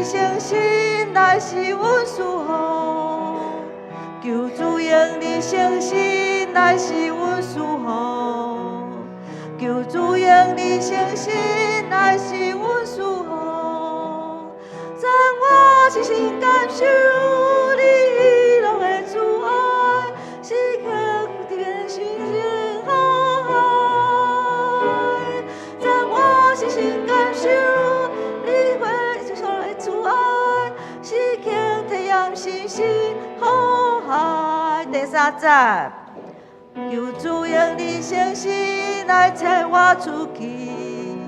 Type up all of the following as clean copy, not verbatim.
聖神來是阮賜福，求主用你聖神來是阮賜福，求主用你聖神來是阮賜福，讓我深深感受你喜樂的慈愛，時刻體驗心情海。讓我深深感受你惠的慈愛，時刻體驗心情海。第三節，求主用你聖神來差我出去，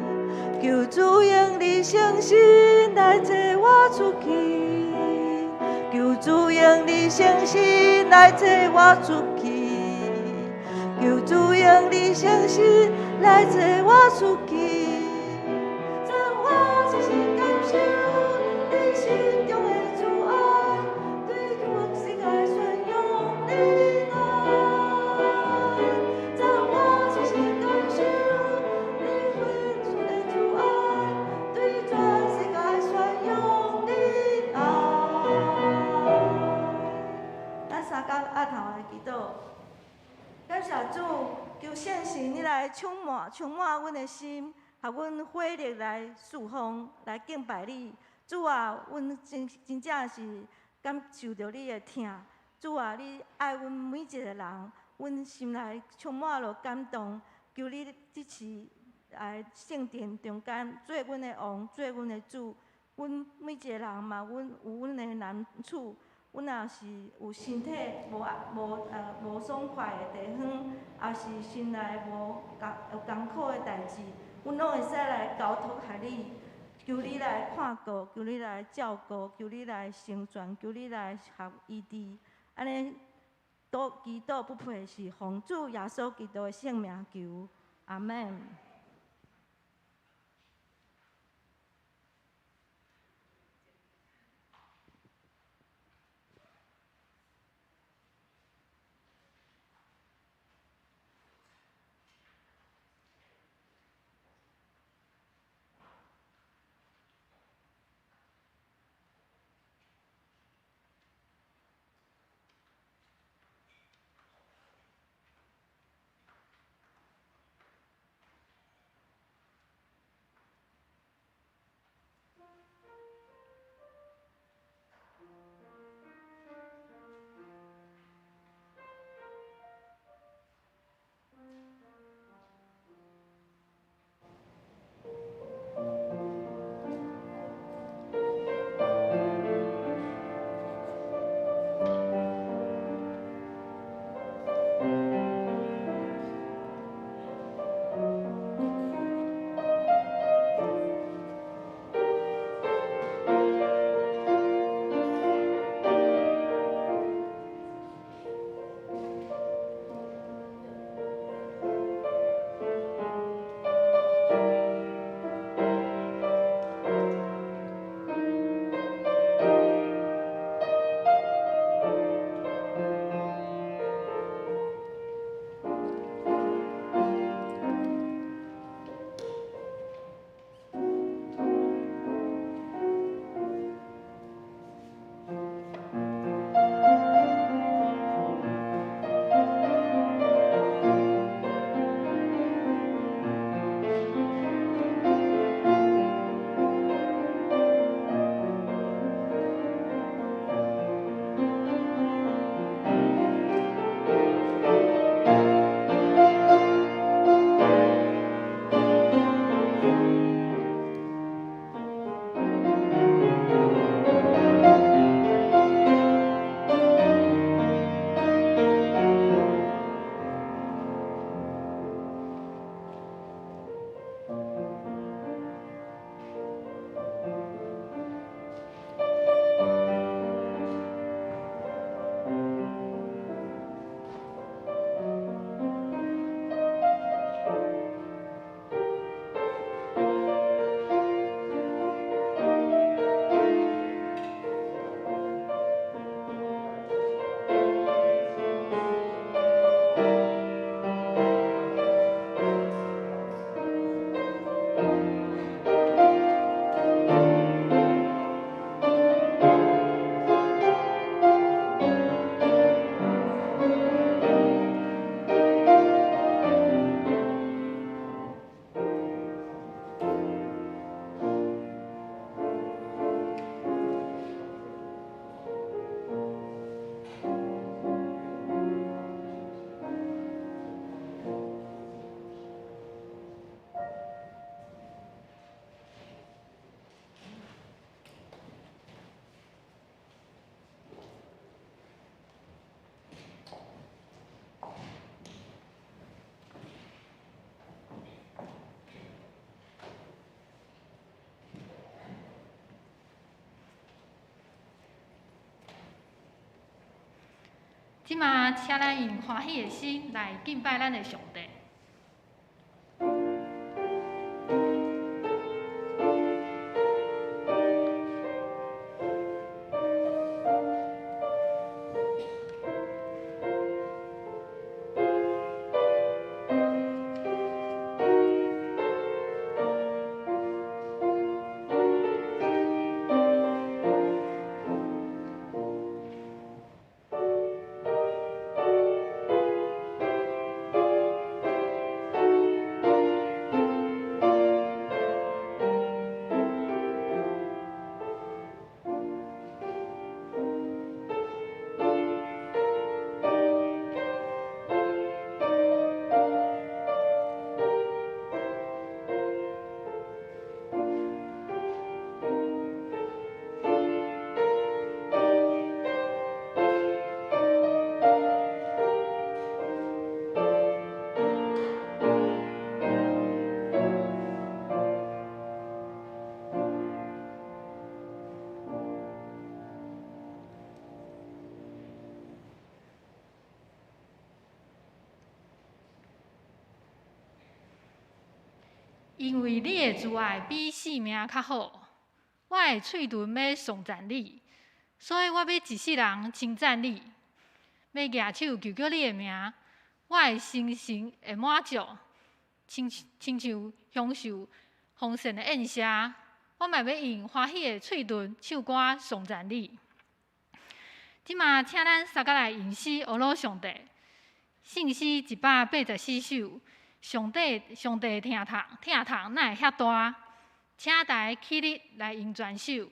求主用你聖神來差我出去，求主用你聖神來差我出去，求主用你聖神來差我出去，讓我深深感受你心中的慈愛，對全世界宣揚你愛。讓我深深感受你惠的慈愛，對全世界宣揚你愛。咱三工阿頭來祈禱，感謝主，求聖神你來充滿、充滿阮的心，予阮火熱來侍奉、來敬拜你。主啊，阮真真正是感受著你的疼。主啊，你愛阮每一個人，阮心內充滿了感動。求你這次來聖殿中間做阮的王，做阮的主。阮每一個人嘛，阮有阮的難處。阮若是有身體無爽快的地方，抑是心內無艱有艱苦的代誌，阮攏會使來交託予你，求你來看顧，求你來照顧，求你來成全，求你來予醫治。按呢，都祈禱不配是奉主耶穌基督的聖名求，阿門。這馬，請咱用歡喜的心來敬拜咱的上帝。因為你的慈愛比性命較好，我的喙唇欲頌讚你，所以我欲一世人稱讚你，欲舉手求叫你的名，我的心神會滿足，親親像享受豐盛的宴席，我嘛欲用歡喜的喙唇唱歌頌讚你。這馬請咱三個來吟詩呵咾上帝，聖詩184首。上帝，上帝疼痛，疼痛哪會遐大？請大家起立來用全首。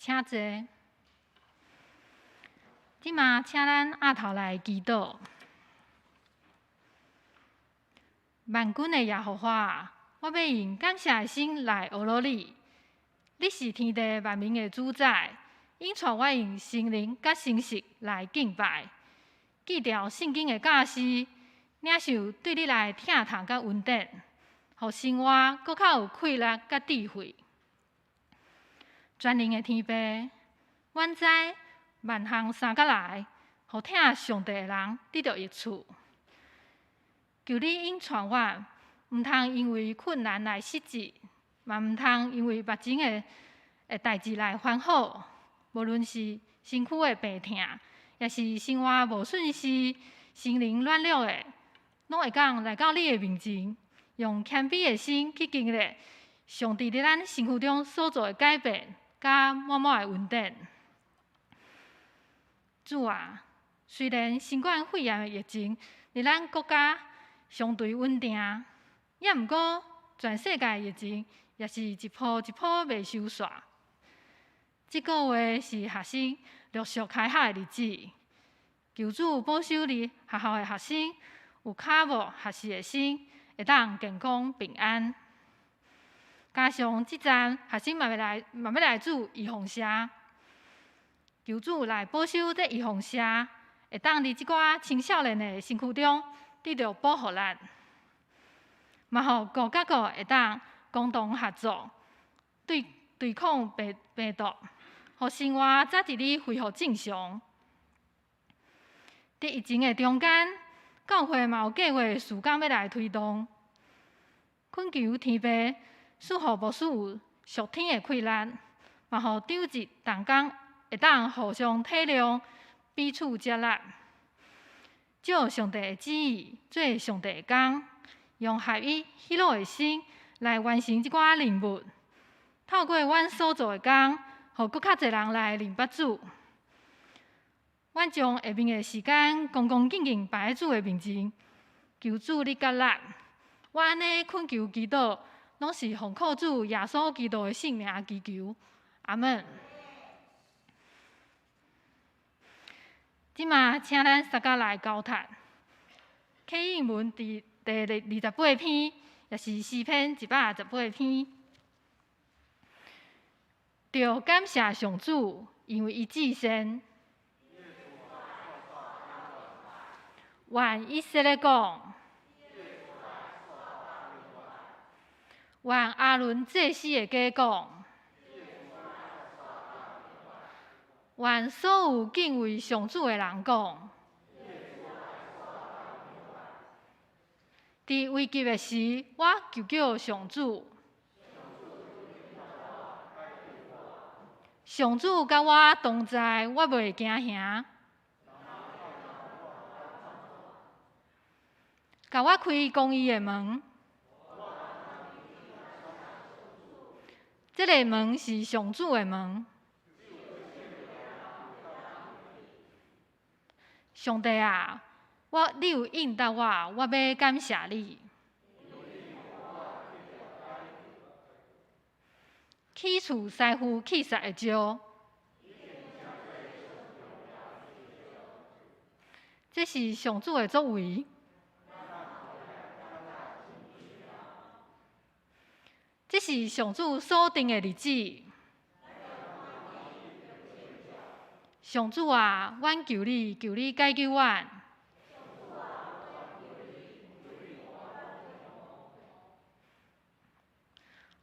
請坐。這馬請咱阿頭來祈禱。萬軍的耶和華啊，我欲用感謝的心來呵咾你。你是天地萬民的主宰，應帶我用心靈佮誠實來敬拜。記著聖經的教示，領受對你來的疼痛佮恩典，予生活閣較有氣力佮智慧。全能的天父，阮知萬項相佮來，予疼上帝的人得著益處。求你引帶阮，毋通因為困難來失志，嘛毋通因為目前的代誌來煩惱。無論是身軀的病痛，抑是生活無順遂、心靈軟弱的，攏會當來到你的面前，用謙卑的心去經歷上帝佇咱身軀中所做的改變，佮滿滿的恩典。主啊，雖然新冠肺炎的疫情佇咱國家相對穩定，猶毋過全世界的疫情也是一波一波袂收煞。這個月是學生陸續開學的日子，求主保守佇學校的學生有跤步學習的心，會當健康平安。加上這陣學生嘛欲來嘛欲來注預防射，求主來保守這預防射，會當佇這寡青少年的身軀中得著保護力，嘛予國佮國會當共同合作，對對抗病病毒，予生活早一日恢復正常。佇疫情的中間，教會嘛有計劃事工欲來推動，懇求天父賜予牧師有屬天的氣力，嘛予長執同工會當互相體諒，彼此接納，照上帝的旨意做上帝的工，用合一喜樂的心來完成這寡任務。透過阮所做的工，予閣較濟人來認捌主。阮將下面的時間恭恭敬敬擺佇主的面前，求主你接納。我按呢懇求祈禱，攏是奉靠主耶穌基督的聖名祈求。阿們。這馬請咱相佮來交託。啟應文佇第28篇，也是詩篇118篇。著感謝上主，因為伊至善。願以色列講，願亞倫祭司的家講，願所有敬畏上主的人講。佇危急的時，我求叫上主，上主佮我同在，我袂驚嚇。共我開公義的門，這个門是上主的門。上帝啊，我你有應答我，我欲感謝你。起厝師傅去殺的石，這是上主的作為。這是上主所定的日子。上主啊，阮求你，求你解救阮。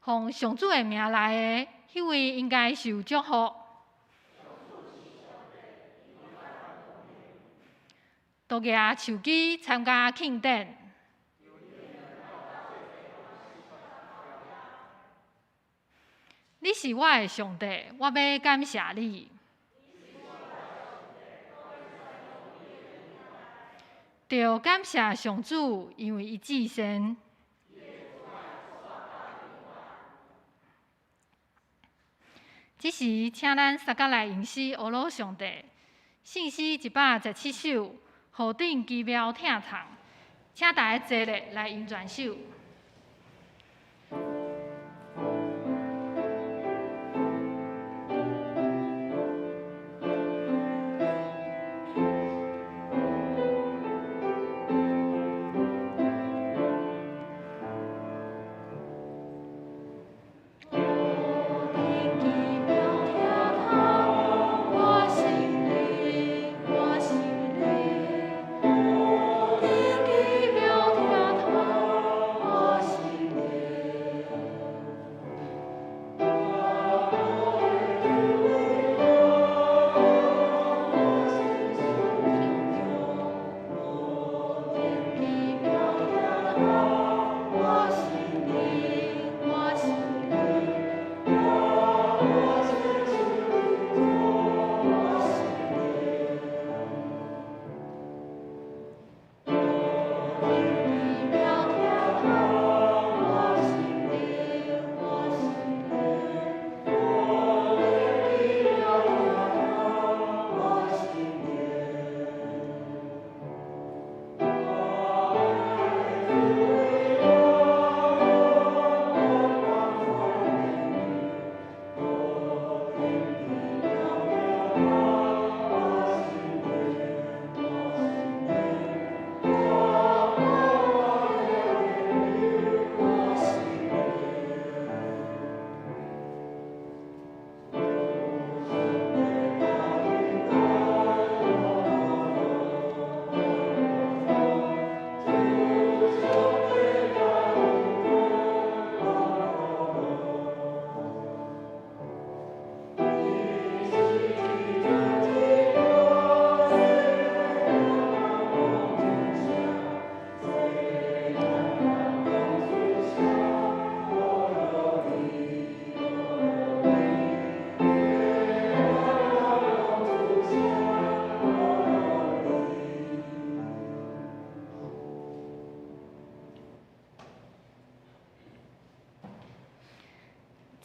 奉上主的名來的，彼位應該受祝福。都舉手機參加慶典。你是我的上帝，我欲感謝你。著感謝上主，因為伊至善。這時，請咱相佮來吟詩呵咾上帝，聖詩117首，何等奇妙疼痛，請大家齊來來吟全首。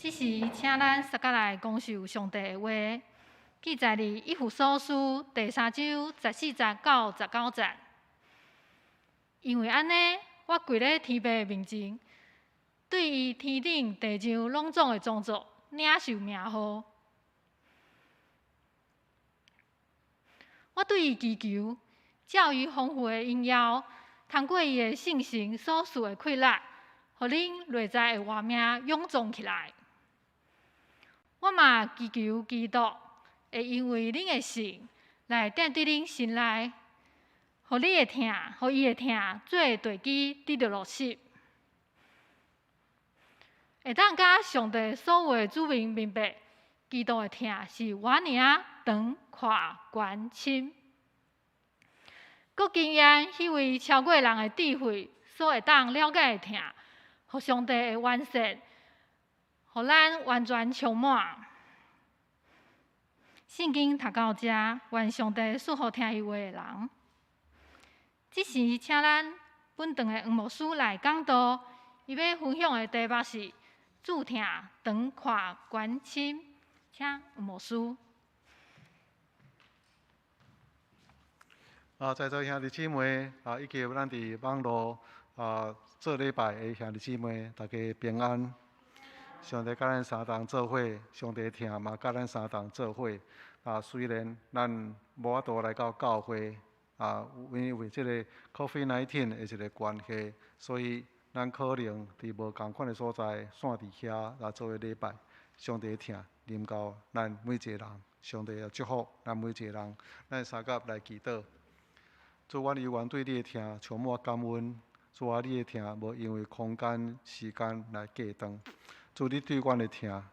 這時，請咱相佮來公受上帝的話，記載佇以弗所書第三章十四節到十九節。因為按呢，我跪咧天父面前，對伊天頂地上攏總的宗族領受名號。我對伊祈求，照伊豐富的榮耀，通過伊的聖神所賜的氣力，予恁內在的活命勇壯起來。我嘛祈求基督會因為恁的信來踮佇恁心內，予你的疼，予伊的疼做地基得著落實，會當佮上帝所有的子民明白，基督的疼是偌爾仔長、闊、懸、深，閣經驗彼位超過人的智慧所會當了解的疼，予上帝的完善。予咱完全充滿。聖經讀到這，願上帝賜福聽伊話的人。這時，請咱本堂的黃牧師來講道，伊欲分享的題目是“主疼長闊懸深”，請黃牧師。啊，在座兄弟姊妹啊，以及咱佇網路啊做禮拜的兄弟姊妹，大家平安。上帝佮咱相同做伙，上帝疼嘛佮咱相同做伙。啊，雖然咱無法度來到教會，啊，因為這个 COVID-19 的一个關係，所以咱可能佇無仝款的所在，線佇遐來做个禮拜。上帝疼臨到咱每一个人，上帝也祝福咱每一个人。咱相佮來祈禱，主，阮猶原對你的疼充滿感恩。主啊，你的疼無因為空間、時間來隔斷。主，你對阮的疼，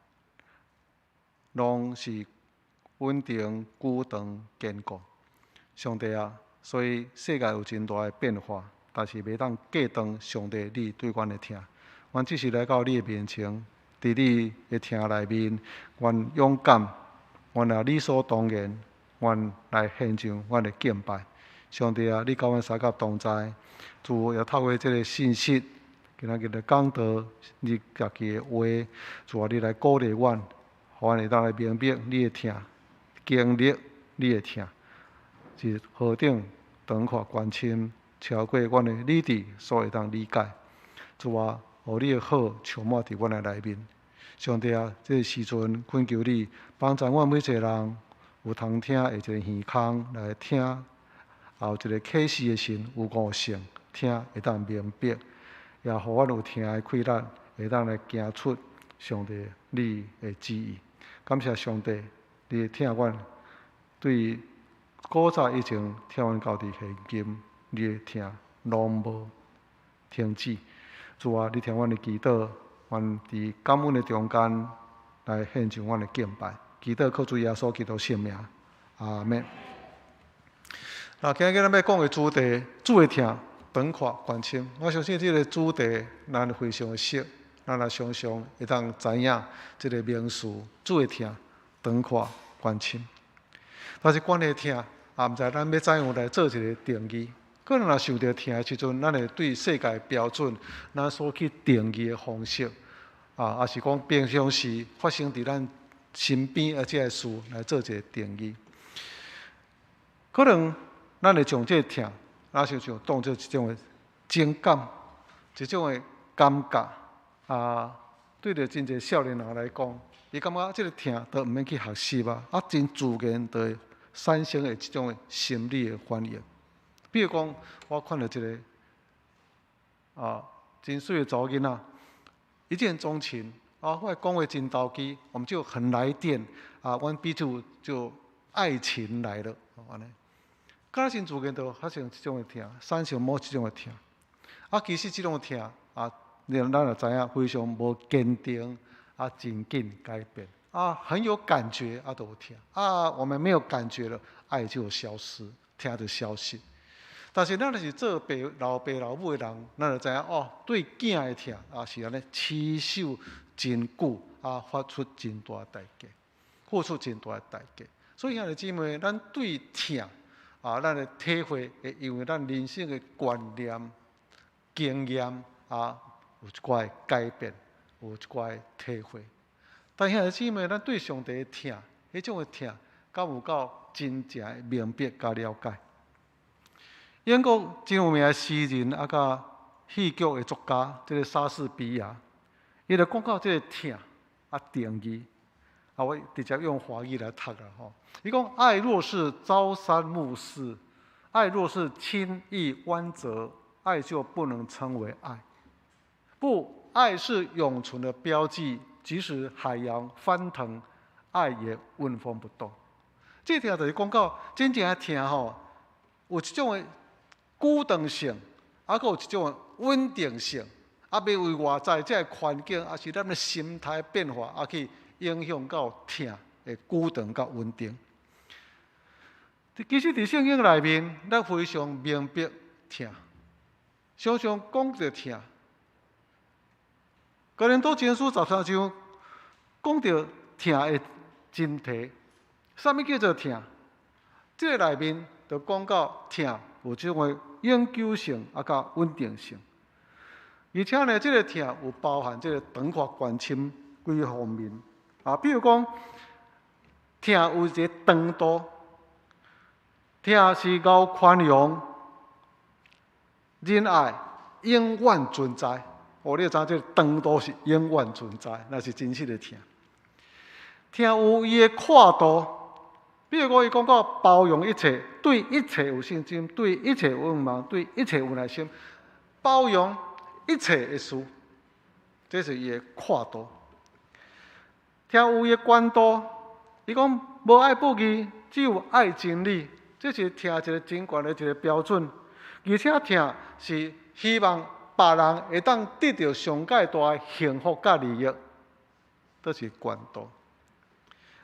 攏是穩定、久長、堅固。上帝啊，所以世界有真大的變化，但是袂當隔斷上帝你對阮的疼。阮只是來到你的面前，佇你的疼內面，阮勇敢，阮也理所當然，阮來獻上阮的敬拜。上帝啊，你佮阮相佮同在，主也透過這个信息。今仔日來講道，你家己的話，主啊，你來鼓勵阮，予阮會當來明白你的疼，經歷你的疼，是何等長闊懸深，超過阮的理智所會當理解。主啊，予你的好充滿佇阮的內面。上帝啊，這个時陣懇求你幫助阮每一個人有通聽的一个耳孔來聽，也有一个啟示的心，有悟性，聽會當明白。也予阮有疼的氣力，會當來行出上帝你的旨意。感謝上帝，你疼阮，對古早以前疼阮到佇現今，你的疼攏無停止。主啊，你聽阮的祈禱，阮佇感恩的中間來獻上阮的敬拜。祈禱靠主耶穌基督聖名，阿們。那今日咱欲講的主題，主的疼。長闊懸深，我相信這个主題咱非常熟，咱也常常會當知影這个名詞，主的疼長闊懸深。但是關於疼，也毋知咱欲怎樣來做一个定義。可能若想著疼的時陣，咱會對世界標準，咱所去定義的方式，啊，抑是講平常時發生佇咱身邊的這个事來做一个定義。可能咱會將這个疼。啊，想像當做一種的情感，一種的感覺啊。對著真濟少年人來講，伊感覺這个疼都毋免去學習啊，啊，真自然就會產生的這種的心理的反應。比如講，我看著一个啊，真媠的查某囡仔，一見鍾情啊，我講話真投機，我們就很來電啊，阮彼此就愛情來了，按呢。敢若真自然就發生這種的疼，產生某一種的疼。啊，其實這種疼啊，咱也知影非常無堅定，啊，真緊改變，啊，很有感覺，啊，就有疼。啊，我們沒有感覺了，愛就消失，疼就消失。但是咱若是做爸老爸老母的人，咱就知影哦，對囝的疼啊是按呢持守真久，啊，發出真大代價，付出真大的代價。所以兄弟姊妹，咱對疼。啊，咱的體會會因為咱人生的觀念、經驗啊，有一寡的改變，有一寡的體會。但兄弟姊妹，咱對上帝的疼，彼種的疼，敢有夠真正的明白佮了解？英國真有名的詩人啊，佮戲劇的作家，這個莎士比亞，伊就講到這個疼啊定義，啊，我直接用華語來讀啦吼。伊講：愛若是朝三暮四，愛若是輕易彎折，愛就不能稱為愛。不，愛是永存的標記，即使海洋翻騰，愛也紋風不動。這條就是講到真正的疼吼，有一種的久長性，啊，閣有一種的穩定性，啊，袂為外在這个環境，抑是咱的心態變化，啊，去影響到疼的久長佮穩定。其實佇聖經內面，咱非常明白疼，常常講著疼。哥林多前書13章講著疼的真諦，啥物叫做疼？這个內面就講到疼有這種的永久性啊，佮穩定性。而且呢，這个疼有包含這个長闊懸深幾方面啊，比如講，疼有一個長度。疼是夠寬容、忍愛，永遠存在。哦，你知影這個長度是永遠存在，那是真實的疼。疼有伊的闊度，比如講，伊講到包容一切，對一切有信心，對一切有盼望，對一切有耐心，包容一切的事，這是伊的闊度。疼有伊的懸度，伊講無愛不義，只有愛真理。這是疼一個真懸的一個標準，而且疼是希望別人會當得著上蓋大的幸福佮利益，這是懸度。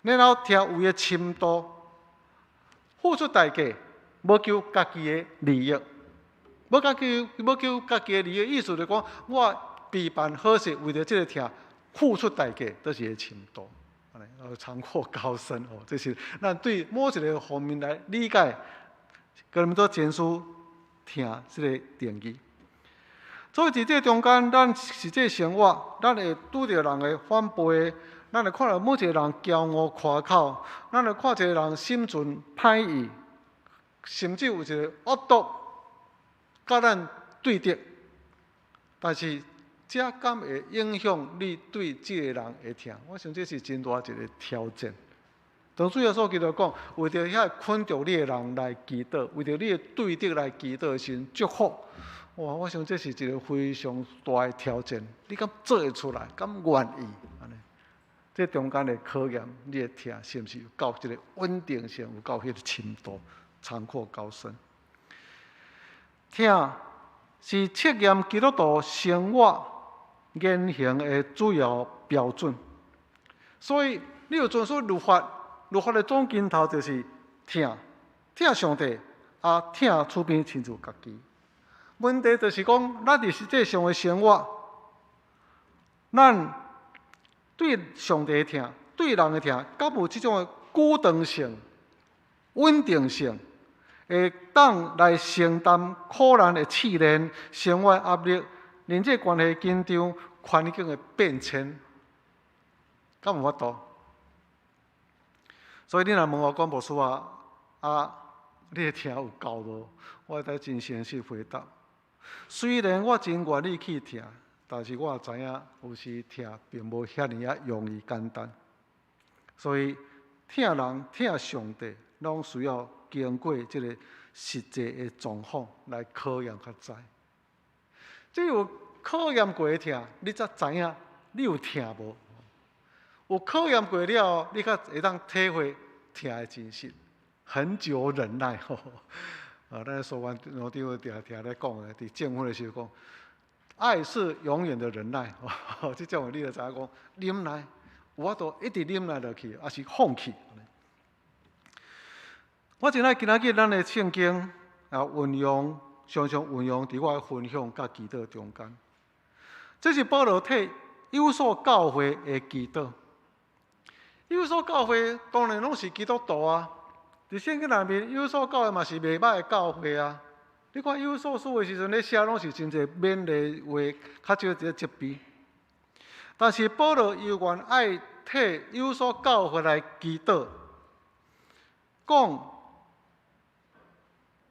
然後疼有伊的深度，付出代價，無求家己的利益，無求家己的利益，意思就是講，我備辦好勢，為著這个疼付出代價，這是伊的深度。長闊高深哦，這是咱對某一個方面來理解，哥林多前書疼這个定義。所以佇這中間，咱實際生活，咱會拄著人的反背，咱會看著某一個人驕傲誇口，咱會看一個人心存歹意，甚至有一個惡毒，佮咱對敵。但是，這敢會影響你對這个人的疼？我想這是真大一個挑戰。當主耶穌基督講，為著遐困著你的人來祈禱，為著你的對敵來祈禱的時陣祝福。哇！我想這是一個非常大的挑戰。你敢做會出來？敢願意？按呢？這中間的考驗，你的疼是毋是有夠這个穩定性，有夠彼个深度，長闊高深？疼是測驗基督徒生活言行的主要標準，所以你有遵守律法，律法的總根頭就是疼，疼上帝，啊疼厝邊親像家己。問題就是講，咱佇實際上的生活，咱對上帝的疼，對人的疼，敢有這種的久長性、穩定性，會當來承擔苦難的試煉、生活壓力、人際關係緊張、環境的變遷，敢有法度？所以你若問我講牧師啊，啊，你的疼有夠無？我會當真誠實回答。雖然我真願意去疼，但是我也知影有時疼並無遐爾仔容易簡單。所以疼人、疼上帝，攏需要經過這个實際的狀況來考驗才知。只有考驗過的疼，你才知影你有疼無？有考驗過了後，你才會當體會疼的真實。恆久忍耐，吼！啊，咱所完老長定定咧講的，佇證婚的時候講，愛是永遠的忍耐。這種你就知影講，忍耐，有法度一直忍耐落去，抑是放棄。我真愛今仔日咱的聖經啊，運用常常運用佇我的分享佮祈禱中間。這是保羅替以弗所教會的祈禱。以弗所教會當然攏是基督徒啊。佇聖經內面，以弗所教會嘛是袂䆀的教會啊。你看以弗所書的時陣咧寫，攏是真濟勉勵話，較少佇咧責備。但是保羅猶原愛替有所教會來祈禱，講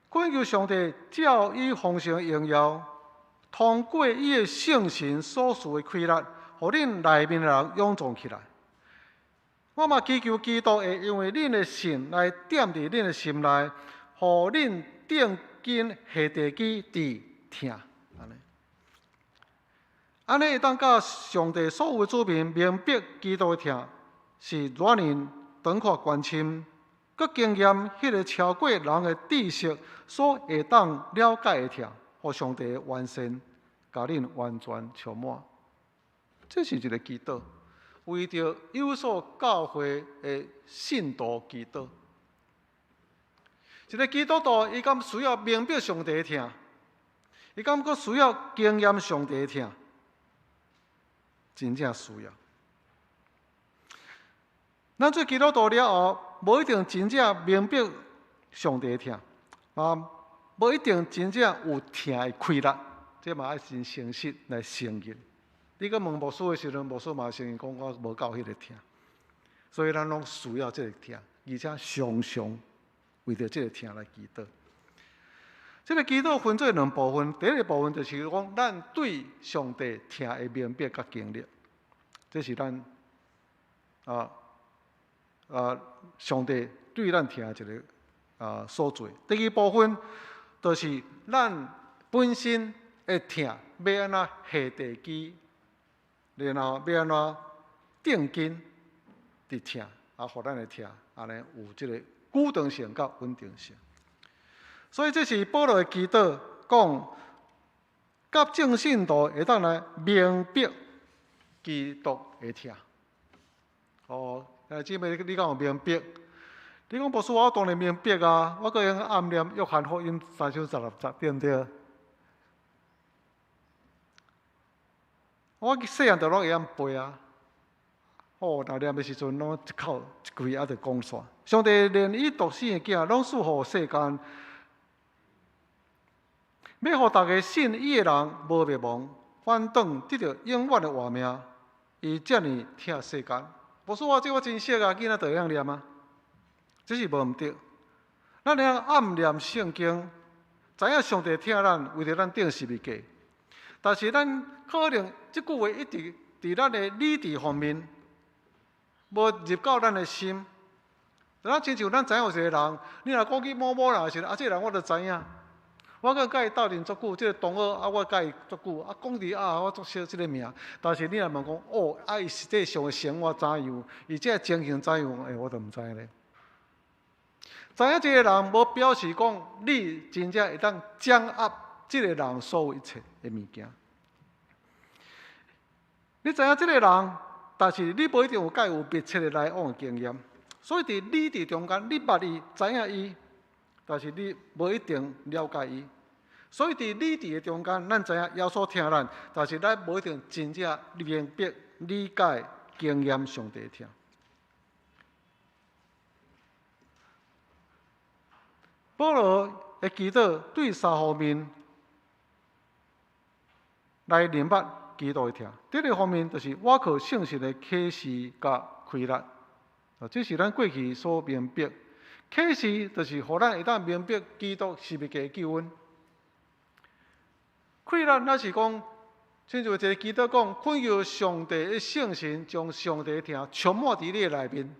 懇求上帝照伊豐盛榮耀，通過伊的聖神所賜的氣力，予恁內面的人勇壯起來。我嘛祈求基督會因為恁的信來踮佇恁的心內，予恁定根下地基佇疼。按呢，按呢會當佮上帝所有的子民明白基督的疼是偌爾長闊高深，閣經驗彼个超過人的知識所會當了解的疼，予上帝的完善，共恁完全充滿。這是一个祈禱，為著有所教會的信徒祈禱。一个基督徒，伊敢需要明白上帝的疼？伊敢閣需要經驗上帝的疼？真正需要。咱做基督徒了後，無一定真正明白上帝的疼，啊，無一定真正有疼的氣力，這嘛愛真誠實來承認。你去問牧師的時陣，牧師嘛承認講我無夠彼个疼，所以咱攏需要這个疼，而且常常為著這个疼來祈禱。這个祈禱分做兩部分，第一个部分就是講咱對上帝疼的明白佮經歷，這是咱上帝對咱疼的一个所做。第二部分就是咱本身的疼欲按怎下地基，然後欲按怎定根佇疼，啊，予咱的疼按呢有這个固定性佮穩定性。所以這是保羅的祈禱，講佮眾信徒會當來明白基督的疼。哦，姊妹，你敢有明白？你講牧師，我當然明白啊！我閣會用暗念約翰福音三章十六節，對毋對？我細漢就攏會曉背啊！哦，若念的時陣，攏一口一句啊，就講煞。上帝連伊獨生的囝，攏賜予世間，欲予逐个信伊的人無滅亡，反轉得著永遠的活命。伊遮爾疼世間。牧師，我這我真熟啊，囡仔就會曉念啊。這是無毋對。咱會曉暗念聖經，知影上帝疼咱，為著咱釘十字架。但是咱可能這句話一直佇咱的理智方面，無入到咱的心。咱親像咱知影有一個人，你若講起某某人的時陣，啊，這個人我就知影。我閣佮伊鬥陣足久，這個同學啊，我佮伊足久，啊，講佇啊，我足熟這个名。但是你若問講，哦，啊，伊實際上的生活怎樣？伊這个情形怎樣？欸，我就毋知咧。知影這个人，無表示講你真正會當掌握這个人所有一切的物件。你知影這个人，但是你無一定有佮伊有密切的來往的經驗。所以佇你佇中間，你捌伊，知影伊，但是你無一定了解伊。所以佇理智的中間，咱知影耶穌疼咱，但是咱無一定真正明白、理解、經驗上帝疼。保羅的祈禱對三方面來明白基督的疼。第一个方面就是倚靠聖神的啟示佮氣力，啊，這是咱過去所明白。啟示就是予咱會當明白基督十字架的救恩。氣力，若是講，親像一个祈禱講，懇求上帝的聖神將上帝的疼充滿佇你的內面。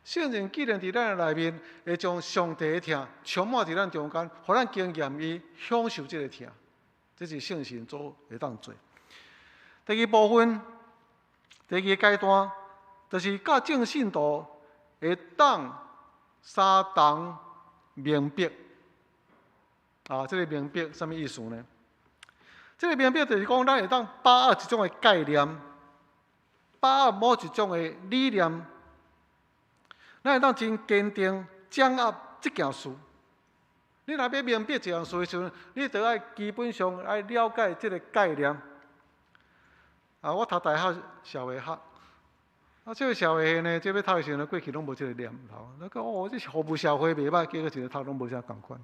聖神既然佇咱的內面，會將上帝的疼充滿佇咱中間，予咱經驗伊享受這个疼。這是聖神所會當做。第二部分，第二个階段，就是佮眾信徒會當相同明白。啊，這个明白啥物意思呢？這个明白就是講，咱會當把握一種的概念，把握某一種的理念，咱會當真堅定掌握這件事。你若欲明白一項事的時陣，你著愛基本上愛了解這个概念。啊，我讀大學社會學，啊，這个社會學呢，這欲讀的時陣，過去攏無這个念頭。那個哦，這是服務社會袂歹，結果一个讀攏無啥仝款。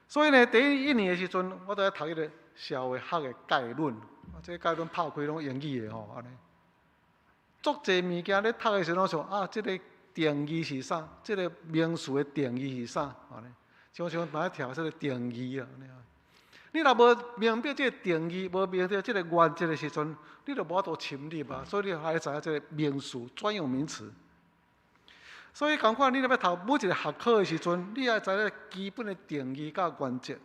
所以呢，第一年的時陣，我都愛讀彼个社會學的概論。啊，這个概論拍開攏英語的吼，按呢。足濟物件咧讀的時陣，攏想啊，這个定義是啥？這个名詞的定義是啥？按呢，常常嘛愛調這个定義啊。你若無明白這个定義，無明白這个原則的時陣，你就無法度深入啊。所以你愛知影這个名詞專用名詞。所以仝款，你若欲讀每一个學科的時陣，你愛知影基本的定義佮原則，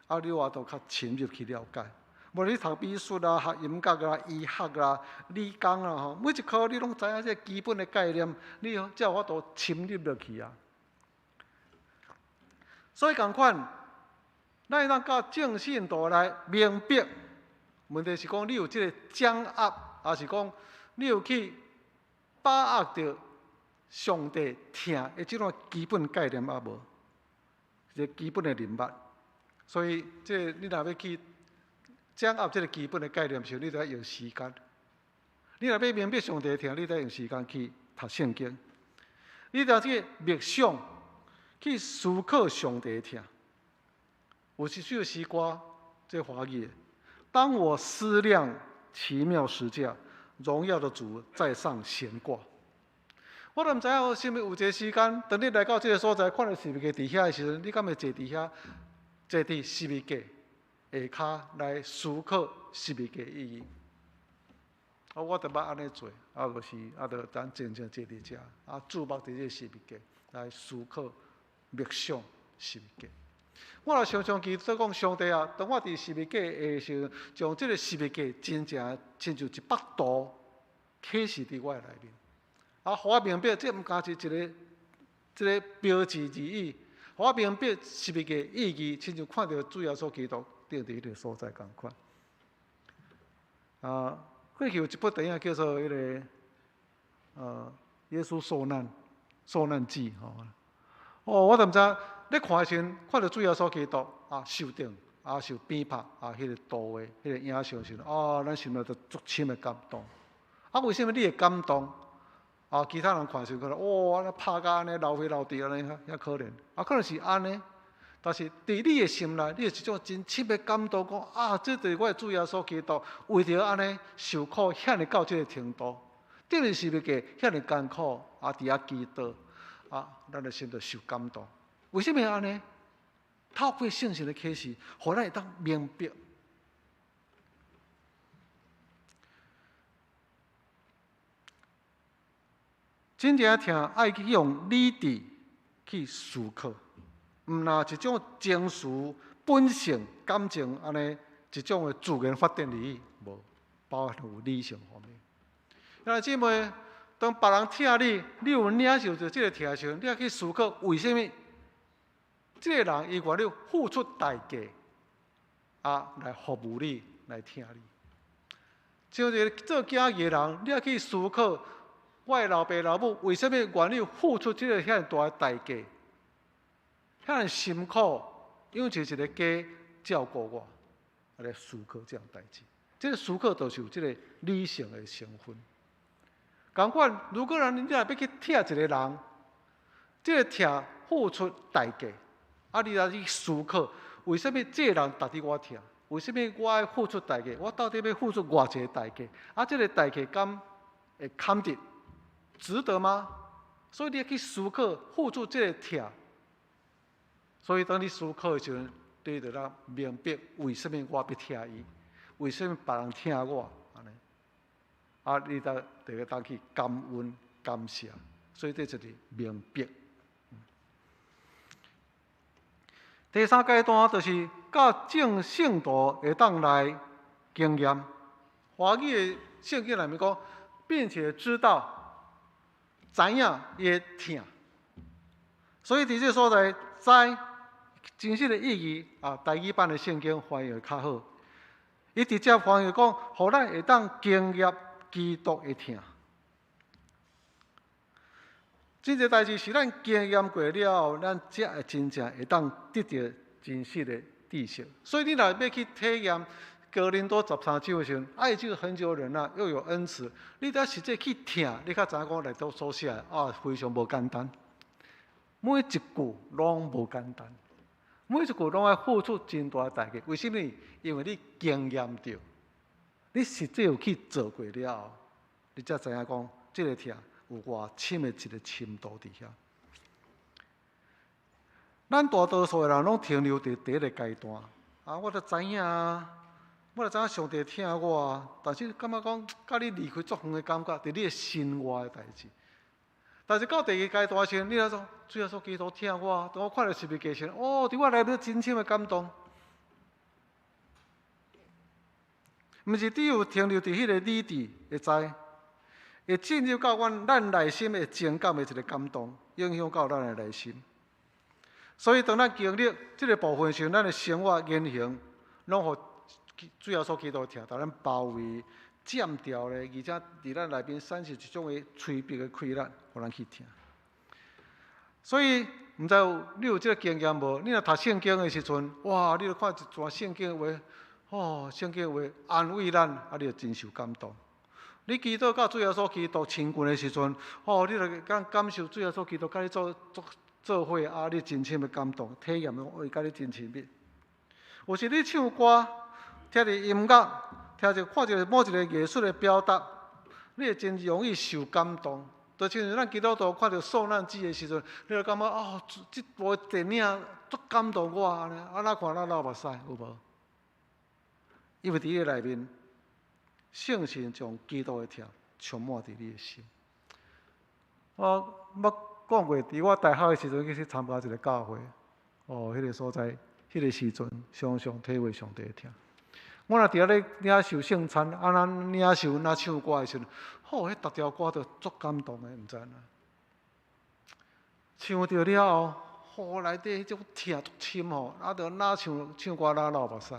啊，你有法度較深入去了解。無你讀美術啦、學音樂啦、醫學啦、理工啦吼，每一科你攏知影這个基本的概念，你才有法度深入落去啊。所以仝款，咱會當佮眾信徒來明白，問題是講你有這个掌握，抑是講你有去把握著上帝疼的這種基本概念抑無？一个基本的認捌。所以，這个你若欲去掌握這个基本的概念時，你著愛用時間。你若欲明白上帝的疼，你著愛用時間去讀聖經。你著去默想，去思考上帝的疼。有一首詩歌，這華語的。當我思量奇妙十架，榮耀的主在上懸掛。我都毋知影，是毋有一个時間，當你來到這个所在，看著十字架佇遐的時陣，你敢會坐佇遐，坐佇十字架下跤來思考十字架意義？啊，我著捌按呢做，啊，就是啊，就咱靜靜坐佇遮，啊，注目佇這个十字架來思考、默想十字架。我若常常祈禱講上帝啊，當我佇十字架的時陣，將這个十字架真正親像一幅圖啟示佇我的內面，啊，予我明白，這毋敢是一个這个標誌而已，予我明白十字架意義，親像看著主耶穌基督釘佇彼个所在仝款。啊，過去有一部電影叫做彼个耶穌受難記吼。哦，我都毋知，你看的時陣，看著主耶穌基督啊受釘啊受鞭拍啊，彼个圖畫、彼个影像時陣，哦，咱心內就足深的感動。啊，為啥物你會感動？啊，其他人看時陣可能，哦，按呢拍甲按呢流血流滴按呢，遐可憐。啊，可能是按呢，但是佇你的心內，你有一種真深的感動，講啊，這就是我的主耶穌基督，為著按呢受苦，遐爾到這个程度，釘佇十字架遐爾艱苦，啊，佇遐祈禱，啊，咱的心就受感動。為啥物按呢？透過聖神的啟示，予咱會當明白。真正疼愛去用理智去思考，毋若一種情緒、本性、感情按呢一種的自然發展而已，無包含有理性方面。兄弟姊妹，當別人疼你，你有領受著這个疼時，你愛去思考為啥物這个人伊願意付出代價啊來服務你，來疼你。像一個做囝兒的人，你愛去思考。我的老爸老母為啥物願意付出這個遐爾大的代價，遐爾辛苦養成一個家照顧我，來思考這項代誌。這个思考就是有這个理性的成分。仝款，如果咱你若欲去疼一个人，這个疼付出代價，啊，你若去思考，為啥物這个人值得我疼？為啥物我愛付出代價？我到底欲付出偌濟代價？啊，這个代價敢會堪得？值得嗎？所以你愛去思考付出這个疼。所以當你思考的時陣，你就當明白為啥物我欲疼伊，為啥物別人疼我，按呢？啊，你就就當去感恩感謝。所以這就是明白。第三階段就是佮眾聖徒會當來經驗。華語的聖經內面講，並且知道。知影伊的疼，所以佇這个所在，知真實的意義啊，台語版的聖經翻譯會較好。伊直接翻譯講，予咱會當經驗基督的疼。真濟代誌是咱經驗過了後，咱才會真正會當得著真實的知識。所以你若欲去體驗哥林多十三章的時陣，愛就恆久忍耐，又有恩慈。你得實際去疼，你較知影講內底所寫的啊，非常無簡單。每一句攏無簡單，每一句攏愛付出真大的代價。為啥物？因為你經驗著，你實際有去做過了後，你才知影講，這个疼有偌深的一个深度佇遐。咱大多數的人攏停留佇第一个階段，啊，我就知影啊，我就知影上帝疼我啊，但是感覺講，佮你離開足遠的感覺，佇你的生活的代誌。但是到第二階段時，你來說，主耶穌基督疼我，當我看著十字架時，哦，佇我內面真深的感動。毋是只有停留佇彼个理智會知，會進入到阮咱內心的情感的一个感動，影響到咱的內心。所以，當咱經歷這个部分時，咱的生活言行，攏予主耶穌基督疼，共咱包圍、佔掉咧，而且佇咱內面產生一種的催逼的氣力，予咱去疼。所以，毋知有你有這个經驗無？你若讀聖經的時陣，哇！你著看一段聖經的話，哦，聖經的話安慰咱，啊，你就真受感動。你祈禱佮主耶穌基督親近的時陣，哦，你就感受主耶穌基督佮你做做做伙，啊，你真深的感動，體驗講，伊佮你真親密。有時你唱歌，聽著音樂，聽著看著某一个藝術的表達，你會真容易受感動。就親像咱基督徒看著受難者的時陣，你就感覺哦，這部電影足感動我按呢，啊，若看若流目屎，有無？因為佇你內面，聖神將基督的疼充滿佇你的心。我捌講過，佇我大學的時陣去參加一个教會，哦，彼个所在，彼个時陣，常常體會上帝的疼。我若佇遐咧領受聖餐，啊，若領受若唱歌的時陣，吼，彼逐條歌都足感動的，毋知按怎。唱著了後，吼，內底彼種疼足深吼，啊，著若唱唱歌若流目屎。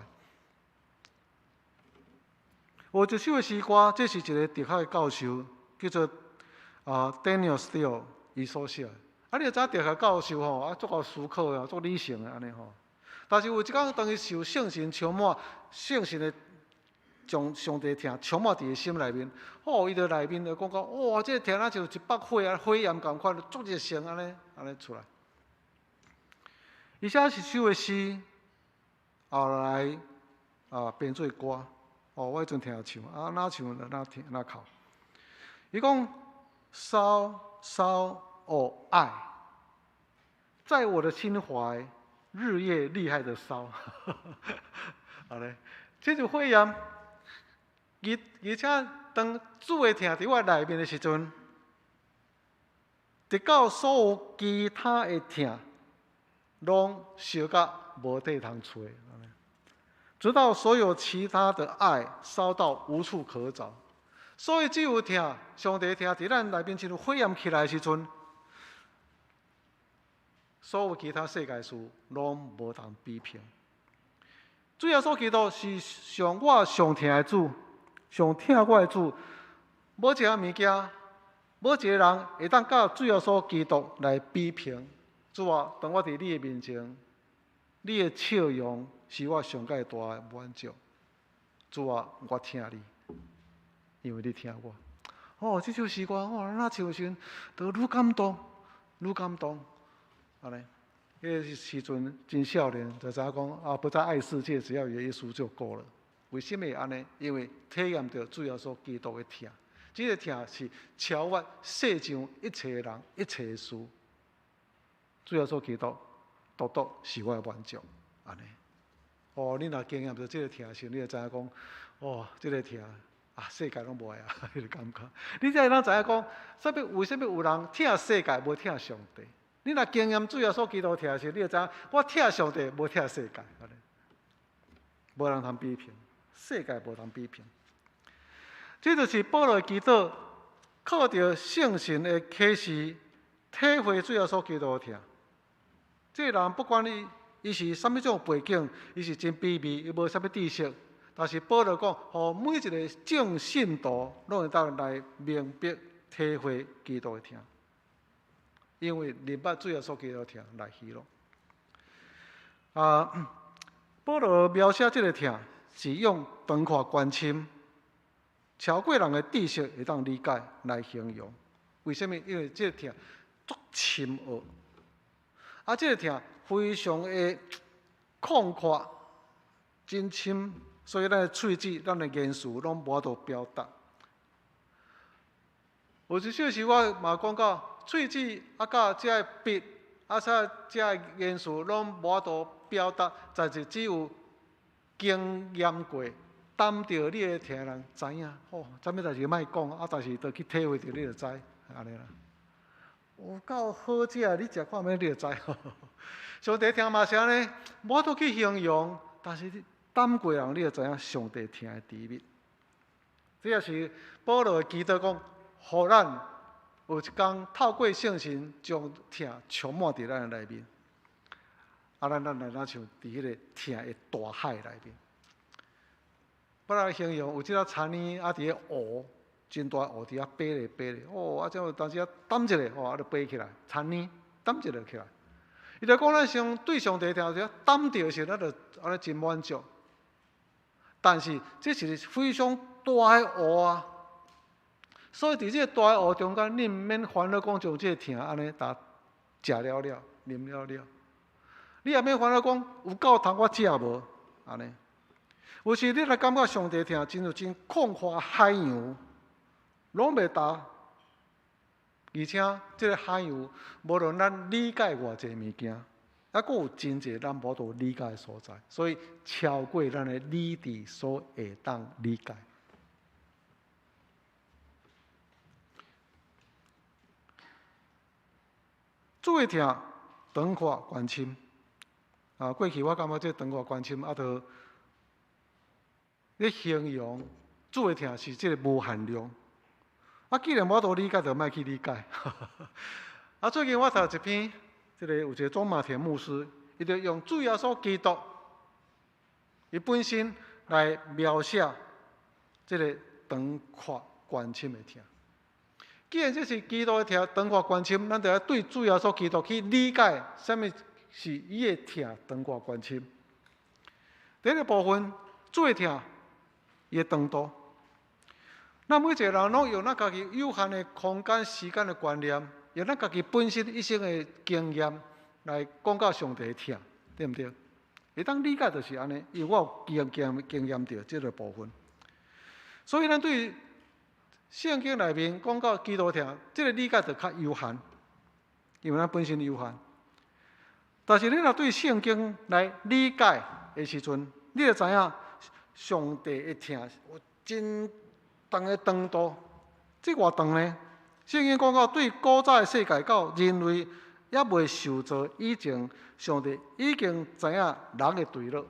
有一首的詩歌，這是一个哲學的教授，叫做Daniel Steele，伊所寫的。啊，你就知影哲學教授吼，啊，足夠思考的，足理性的按呢吼。但是有一工，當伊受聖神充滿，聖神的將上帝疼充滿佇伊心內面，哦，伊佇內面就講講，哇，這个疼若像一把火啊，火焰仝款，足熱誠按呢，按呢出來。伊寫一首的詩，後來啊編做歌。哦，我彼陣聽唱，啊，若唱就若聽若哭。伊講燒燒哦愛，在我的心懷，日夜厲害的燒。按呢，這就火焰，而且當主的疼佇我內面的時陣，直到所有其他的疼，攏燒甲無地通揣。直到所有其他的愛燒到無處可找，所以只有疼，上帝疼佇咱內面親像火焰起來的時陣，所有其他世界事攏無通比拼。主耶穌基督是上我上疼的主，上疼我的主，無一項物件，無一个人會當佮主耶穌基督來比拼。主啊，當我佇你的面前，你的笑容是我上蓋大的滿足。主啊，我疼你，因為你疼我。哦，這首詩歌，我若唱時，就愈感動，愈感動。按呢，彼个時陣真少年，就知影講啊，不再愛世界，只要有耶穌就夠了。為啥物會按呢？因為體驗著主耶穌基督的疼，這个疼是超越世上一切人、一切事。主耶穌基督獨獨是我的滿足，按呢。哦，你若經驗著這个疼時，你就知影講，哦，這个疼啊，世界攏無愛啊，彼个感覺。你才會當知影講，啥物？為啥物有人疼世界，無疼上帝？你若經驗主耶穌基督疼時，你就知影，我疼上帝，無疼世界。按呢，無人通比拼，世界無通比拼。這就是保羅祈禱，靠著聖神的啟示，體會主耶穌基督的疼。這个人不管伊伊是啥物種背景，伊是真卑微，伊無啥物知識，但是保羅講，予每一个眾信徒攏會當來明白體會基督的疼，因為明白主耶穌基督的疼來喜樂。啊，保羅描寫這个疼是用長闊高深，超過人的知識會當理解來形容。為啥物？因為這个疼足深奧。啊，這个疼非常的廣闊、真深，所以咱的喙齒、咱的言辭攏無法度表達。有一小時我嘛講到，喙齒啊，佮這个筆啊，啥這个言辭攏無法度表達，但是只有經驗過、擔著你的疼人知影。吼，啥物代誌莫講，啊，但是著去體會著，你就知，按呢啦。有夠好食，你食看覓你就知。上帝疼嘛是按呢，無法度去形容，但是你擔過人，你就知影上帝疼的甜蜜。這也是保羅的祈禱講，予咱有一工透過聖神將疼充滿佇咱的內面。啊，咱來若像佇彼个疼的大海內面。本來形容有這個田仔啊，佇咧湖，真大湖佇遐爬咧爬咧，哦，啊，這有當時啊，抌一下，哦，啊，就爬起來，田仔抌一下起來。伊就講咱上對上帝疼就擔著時，咱就按呢真滿足。但是這是非常大的湖啊，所以佇這個大的湖中間，你毋免煩惱講將這個疼按呢呾食了了、啉了了。你也免煩惱講有夠通我食無按呢。有時你若感覺上帝疼真像真曠闊海洋，攏袂焦。而且這个海洋，無論咱理解偌濟物件，猶閣有真濟咱無法度理解的所在，所以超過咱的理智所會當理解。主的疼長闊懸深啊！過去我感覺這長闊懸深啊，著咧形容主的疼是這个無限量。啊，既然無法度理解，就莫去理解。啊，最近我讀一篇，這个有一個鍾馬田牧師，伊就用主耶穌基督伊本身來描寫這个長闊懸深的疼。既然這是基督的疼，長闊懸深，咱就愛對主耶穌基督去理解，啥物是伊的疼長闊懸深。第一个部分，主的疼，伊的長度。咱每一个人攏用咱家己有限的空間、時間的觀念，用咱家己本身一生的經驗來講到上帝的疼，對毋對？會當理解就是按呢，因為我有經驗著這个部分。所以咱對聖經內面講到基督疼，這个理解就較有限，因為咱本身有限。但是你若對聖經來理解的時陣，你就知影上帝的疼有真長的長度，這偌長呢？聖經講到對古早的世界到人類猶未受造以前，上帝已經知影人的墜落，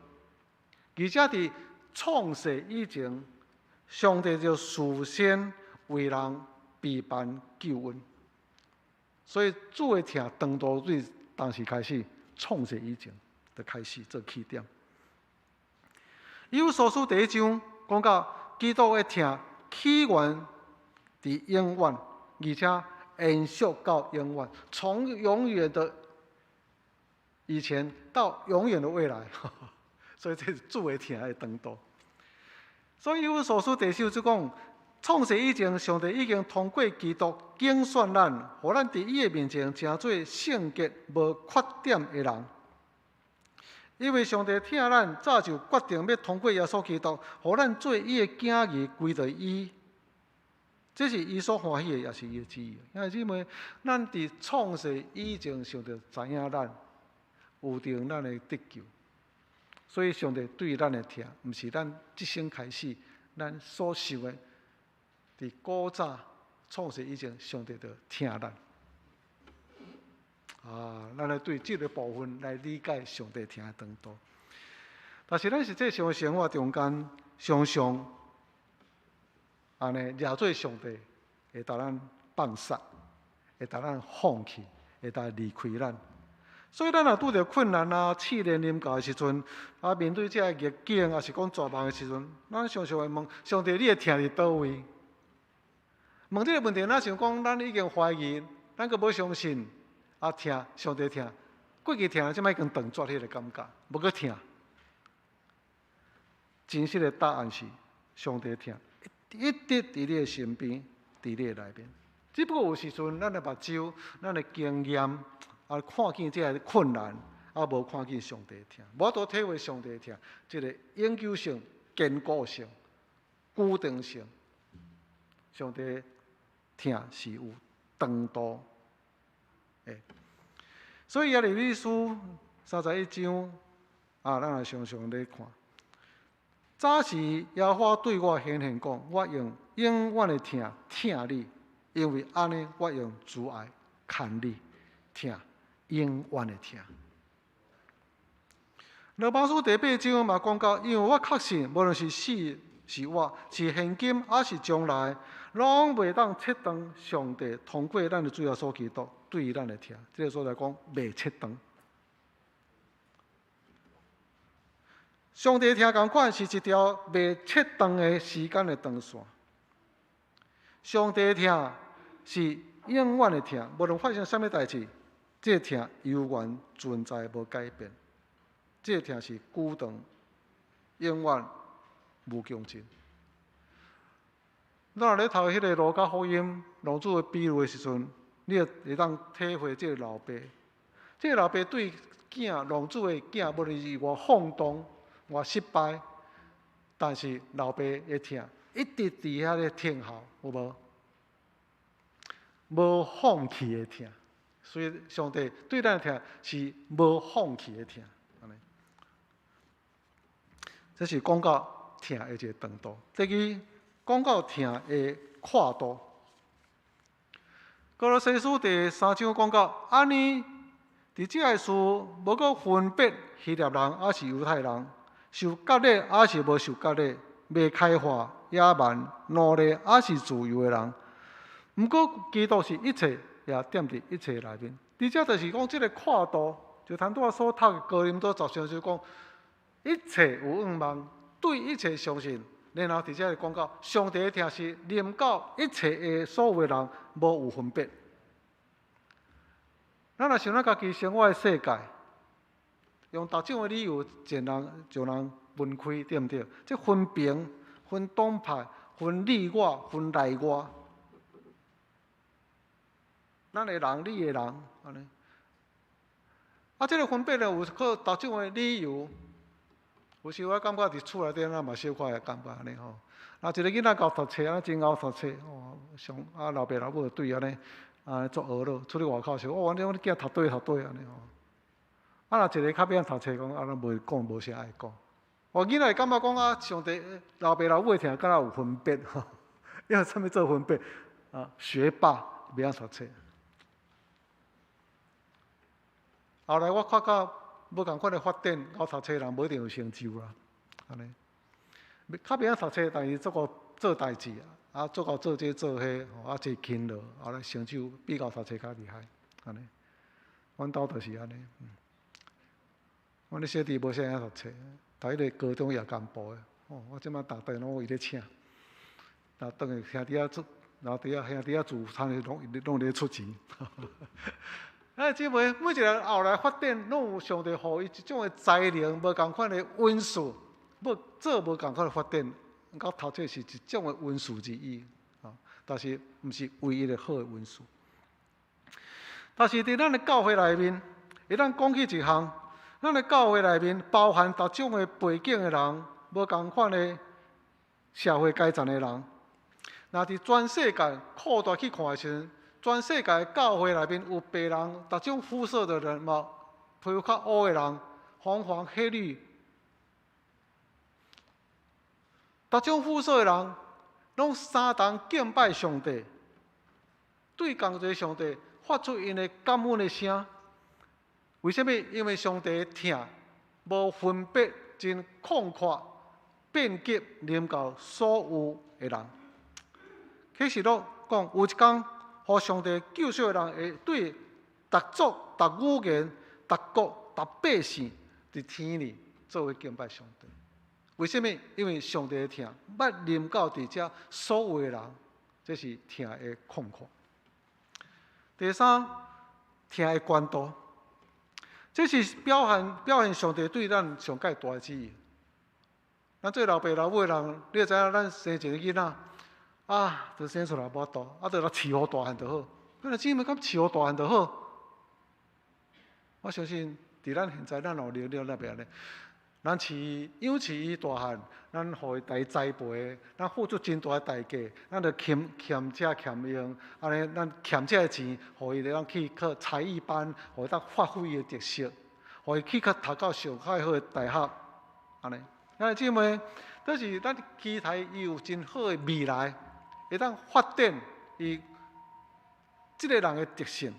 而且佇創世以前，上帝就事先為人備辦救恩。所以主的疼長度對當時開始，創世以前就開始做起點。以弗所書第一章講到基督的疼起源佇永遠，而且延續到永遠，從永遠的以前到永遠的未來，所以這是主的疼的長度。所以以弗所書第四章講，創世以前，上帝已經通過基督揀選咱，予咱佇伊的面前成做聖潔無缺點的人。因為上帝疼咱，早就決定欲通過耶穌基督，予咱做伊的囝兒，歸予伊。這是伊所歡喜的，也是伊的旨意。兄弟姊妹，咱佇創世以前，上帝知影咱有定咱的得救，所以上帝對咱的疼，毋是咱這生開始咱所想的。佇古早創世以前，上帝就疼咱。啊，咱來對這个部分來理解上帝疼的長度。但是咱實際上生活中間，常常按呢掠做上帝會共咱放殺，會共咱放棄，會當離開咱。所以咱若拄著困難啊、試煉臨到的時陣，啊面對這个逆境，抑是講絕望的時陣，咱常常會問上帝：你的疼佇佗位？問這个問題，若像講咱已經懷疑，咱閣無相信。啊，疼上帝疼，過去疼，這擺已經斷絕彼个感覺，無閣疼。真實的答案是，上帝疼，一直佇你的身邊，佇你的內面。只不過有時陣，咱的目睭、咱的經驗，啊，看見這个困難，啊，無看見上帝疼，無法度體會上帝疼，這个永久性、堅固性、固定性，上帝。疼是有長度的。所以耶利米書31章啊，咱來常常咧看。早時耶和華對我顯現講：我用永遠的疼疼你，因為按呢，我用慈愛牽你，疼永遠的疼。羅馬書第八章嘛講到，因為我確信，無論是死是活，是現今抑是將來，攏袂當切斷上帝通過咱的主耶穌基督對咱的疼。這個所在講袂切斷。上帝疼仝款是一條袂切斷的時間的長線。上帝疼是永遠的疼，無論發生啥物代誌，這個疼猶原存在無改變。這個疼是久長、永遠無窮盡。咱若咧讀彼个路加福音浪子的比喻的時陣，你會會當體會這個老爸。這個老爸對囝浪子的囝，無論是偌放蕩、偌失敗，但是老爸的疼一直佇遐咧聽候，有無？無放棄的疼。所以上帝對咱的疼是無放棄的疼。這是講到疼的一個長度。第二，講到疼的闊度。歌羅西書第三章講到，按呢，佇這个事無閣分別希臘人抑是猶太人，受割禮抑是無受割禮，未開化、野蠻、奴隸抑是自由的人。毋過基督是一切，也踮佇一切內面。佇遮就是講這个闊度，就頭拄仔所讀的哥林多十章就講。一切有向望，對一切相信，然後佇遮講到，上帝的疼是臨到一切的所有的人，無有分別。咱若想咱家己生活的世界，用逐種的理由，將人將人分開，對毋對？這分爿、分黨派、分你我、分內外。咱的人，你的人，按呢。啊，這个分別呢，有靠逐種的理由。有時我感覺佇厝內底，咱嘛小可會感覺按呢吼。啊，一个囡仔𠢕讀冊，啊真𠢕讀冊，哦，上啊老爸老母就對按呢，啊足懊惱，出去外口時，哦，阮囝讀佗讀佗按呢吼。啊，若一個較欲曉讀冊，講啊，攏無講無啥愛講。哦，囡仔會感覺講啊，上帝老爸老母的疼敢若有分別吼，因為啥物做分別？啊，學霸袂曉讀冊。後來我發覺。無仝款的發展，𠢕讀冊人無一定有成就啦，按呢。較袂曉讀冊，但是做個做代誌啊，做到做這做彼，啊，真勤勞，後來成就比𠢕讀冊較厲害，按呢。阮兜就是按呢。阮的小弟無啥會曉讀冊，讀彼个高中夜間部的，哦，我這擺逐頓攏伊咧請，若轉去兄弟仔出，老弟仔兄弟仔聚餐時，攏攏咧出錢。哎，姊妹，每一个人後來發展，攏有上帝予伊一種的才能，無仝款的恩賜，欲做無仝款的發展，𠢕讀冊是一種的恩賜而已，啊，但是毋是唯一的好的恩賜。但是佇咱的教會內面，會當講起一項，咱的教會內面包含逐種的背景的人，無仝款的社會階層的人，若佇全世界擴大去看的時陣，全世界教會內面有白人，逐種膚色的人嘛，皮膚較烏的人，黃黃黑綠，逐種膚色的人，攏相同敬拜上帝，對仝一个上帝發出𪜶的感恩的聲。為啥物？因為上帝的疼無分別，真曠闊，遍及臨到所有的人。啟示錄講有一工，予上帝救贖的人會對逐族、逐語言、逐國、逐百姓佇天裡做伙敬拜上帝。為啥物？因為上帝的疼捌臨到佇遮所有的人，這是疼的曠闊。第三，疼的寬度，這是表現表現上帝對咱上蓋大的旨意。咱做老爸老母的人，你會知影，咱生一个囡仔。啊，就生出來無法度，啊，就來飼予大漢就好。咱的姊妹敢飼予大漢就好？我相信，佇咱現在，咱有能力，咱袂按呢。咱飼伊養飼伊大漢，咱予伊來栽培，咱付出真大的代價，咱著儉儉食儉用，按呢咱儉這个錢，予伊會當去考才藝班，予伊當發揮伊的特色，予伊去較讀到上較好的大學，按呢。兄弟姊妹，就是咱期待伊有真好的未來，會當發展伊這个人的特性，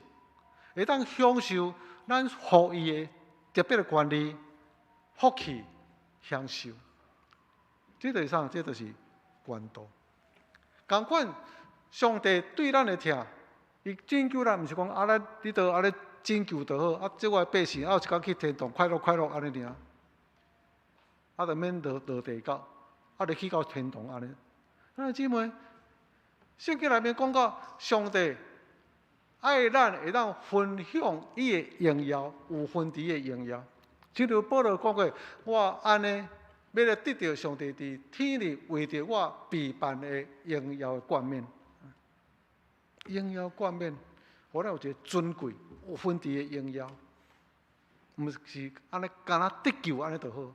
會當享受咱予伊的特別的權利、福氣、享受。這就是啥？這就是懸度。仝款，上帝對咱的疼，伊拯救咱，毋是講啊，咱你著按呢拯救就好，啊，這我的百姓，啊，有一工去天堂快樂快樂按呢爾，啊，就免落落地獄，啊，就去到天堂按呢。兄弟姊妹，聖經內面講到，上帝愛咱會當分享伊的榮耀，有份佇伊的榮耀。正如保羅講過，我按呢欲來得著上帝佇天裡為著我備辦的榮耀的冠冕。榮耀冠冕，予咱有一个尊貴、有份佇的榮耀，毋是按呢干焦得救按呢就好。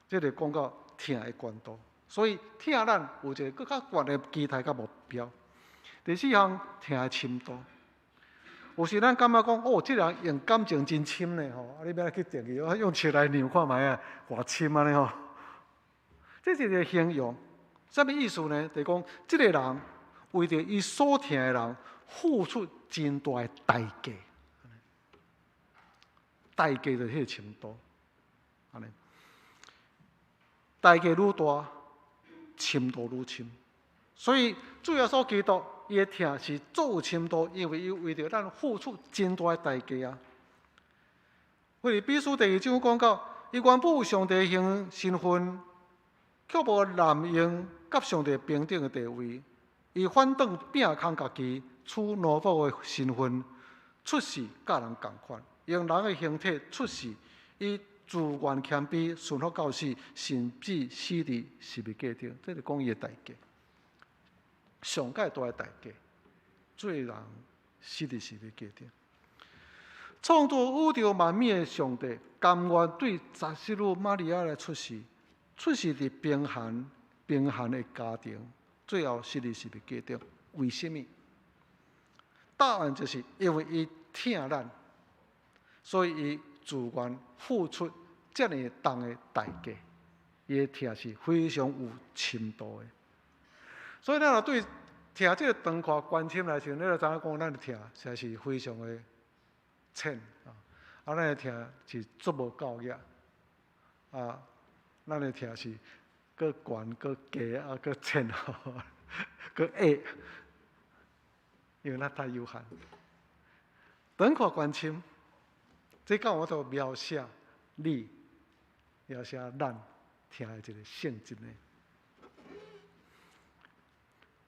這个講到疼的懸度，所以疼咱有一个閣較懸的期待佮目標。第四項，疼的深度。有時咱感覺講，哦，這个人用感情真深呢，吼，啊，你欲按怎去定義？我用尺來量看覓啊，偌深按呢吼。這是一個形容，啥物意思呢？就是講，這个人為著伊所疼的人付出真大的代價，代價就是彼个深度，按呢。代價愈大，深度愈深。所以主耶穌基督伊的疼是足有深度，因為伊為著咱付出真大的代價啊。腓立比書第二章講到，伊原本有上帝形身份，卻無濫用佮上帝平等的地位，伊反轉摒空家己，取奴僕的身份，出世佮人仝款，用人的形體出世，伊自願謙卑，順服到死，甚至死佇十字架頂。這是講伊的代價，上蓋大的代價，做人死佇十字架頂。創造宇宙萬物的上帝，甘願對十四女瑪利亞來出世，出世佇貧寒貧寒的家庭，最後死佇十字架頂。為什麼？答案就是因為伊疼咱，所以伊自願付出遮爾重的代價。伊的疼是非常有深度的。所以咱若對疼這個長闊懸深來說，你就知影講咱的疼實在是非常的淺啊！啊，咱的疼是足無夠額啊！咱的疼是閣懸閣低啊，閣淺吼，閣矮，因為咱太有限。長闊懸深，這敢有法度描寫你，描寫咱疼的一個性質呢？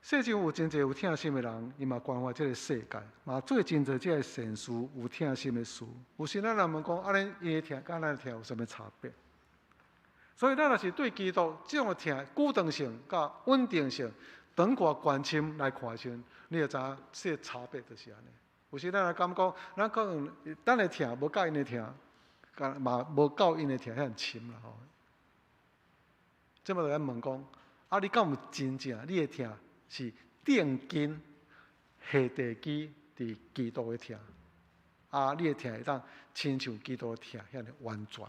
世上有真濟有疼心的人，伊嘛關懷這個世界，嘛做真濟這个善事，有疼心的事。有時咱人問講，按呢伊的疼佮咱的疼有啥物差別？所以咱若是對基督這種的疼，固定性佮穩定性，長闊懸深來看的時陣，你就知影這個差別就是按呢。有時咱來感覺，咱可能咱的疼無佮𪜶的疼，嘛無夠𪜶的疼遐爾深啦吼。這擺就來問講，啊，你敢有真正你的疼是定根下地基佇基督的疼？啊，你的疼會當親像基督的疼遐爾完全。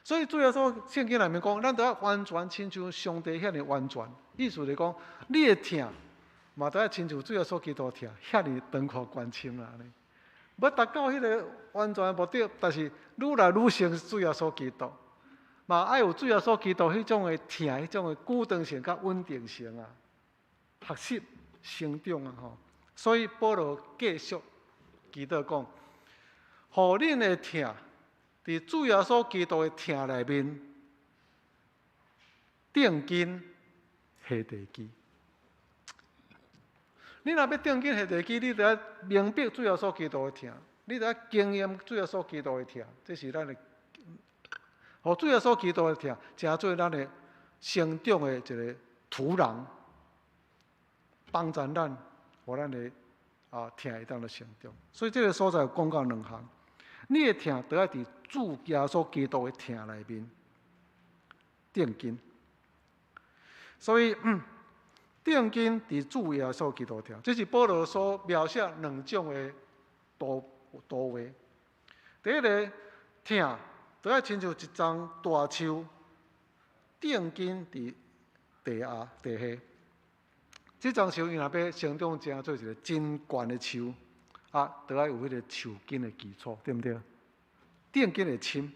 所以主耶穌聖經內面講，咱著愛完全親像上帝遐爾完全。意思就是講，你的疼嘛著愛親像主耶穌基督的疼遐爾長闊懸深啦。欲達到彼个完全的目的，但是愈來愈像主耶穌基督，嘛愛有主耶穌基督彼種的疼，彼種的固定性佮穩定性啊，學習成長啊吼。所以保羅繼續祈禱講，予恁的疼，佇主耶穌基督的疼內面，定根下地基。你若欲定根下地基，你著愛明白主耶穌基督的疼，你著愛經驗主耶穌基督的疼，這是咱的，予主耶穌基督的疼，成做咱的成長的一個土壤，幫助咱，予咱的疼會當來成長。所以這个所在有講到兩項，你的疼著愛佇主耶穌基督的疼內面定根。所以，定根佇主耶穌基督疼，這是保羅所描寫兩種的圖畫。第一个疼，著愛親像一叢大樹，定根佇地下地下。這叢樹伊若欲成長成做一个真懸的樹，啊，著愛有彼個樹根的基礎，對毋對？定根會深，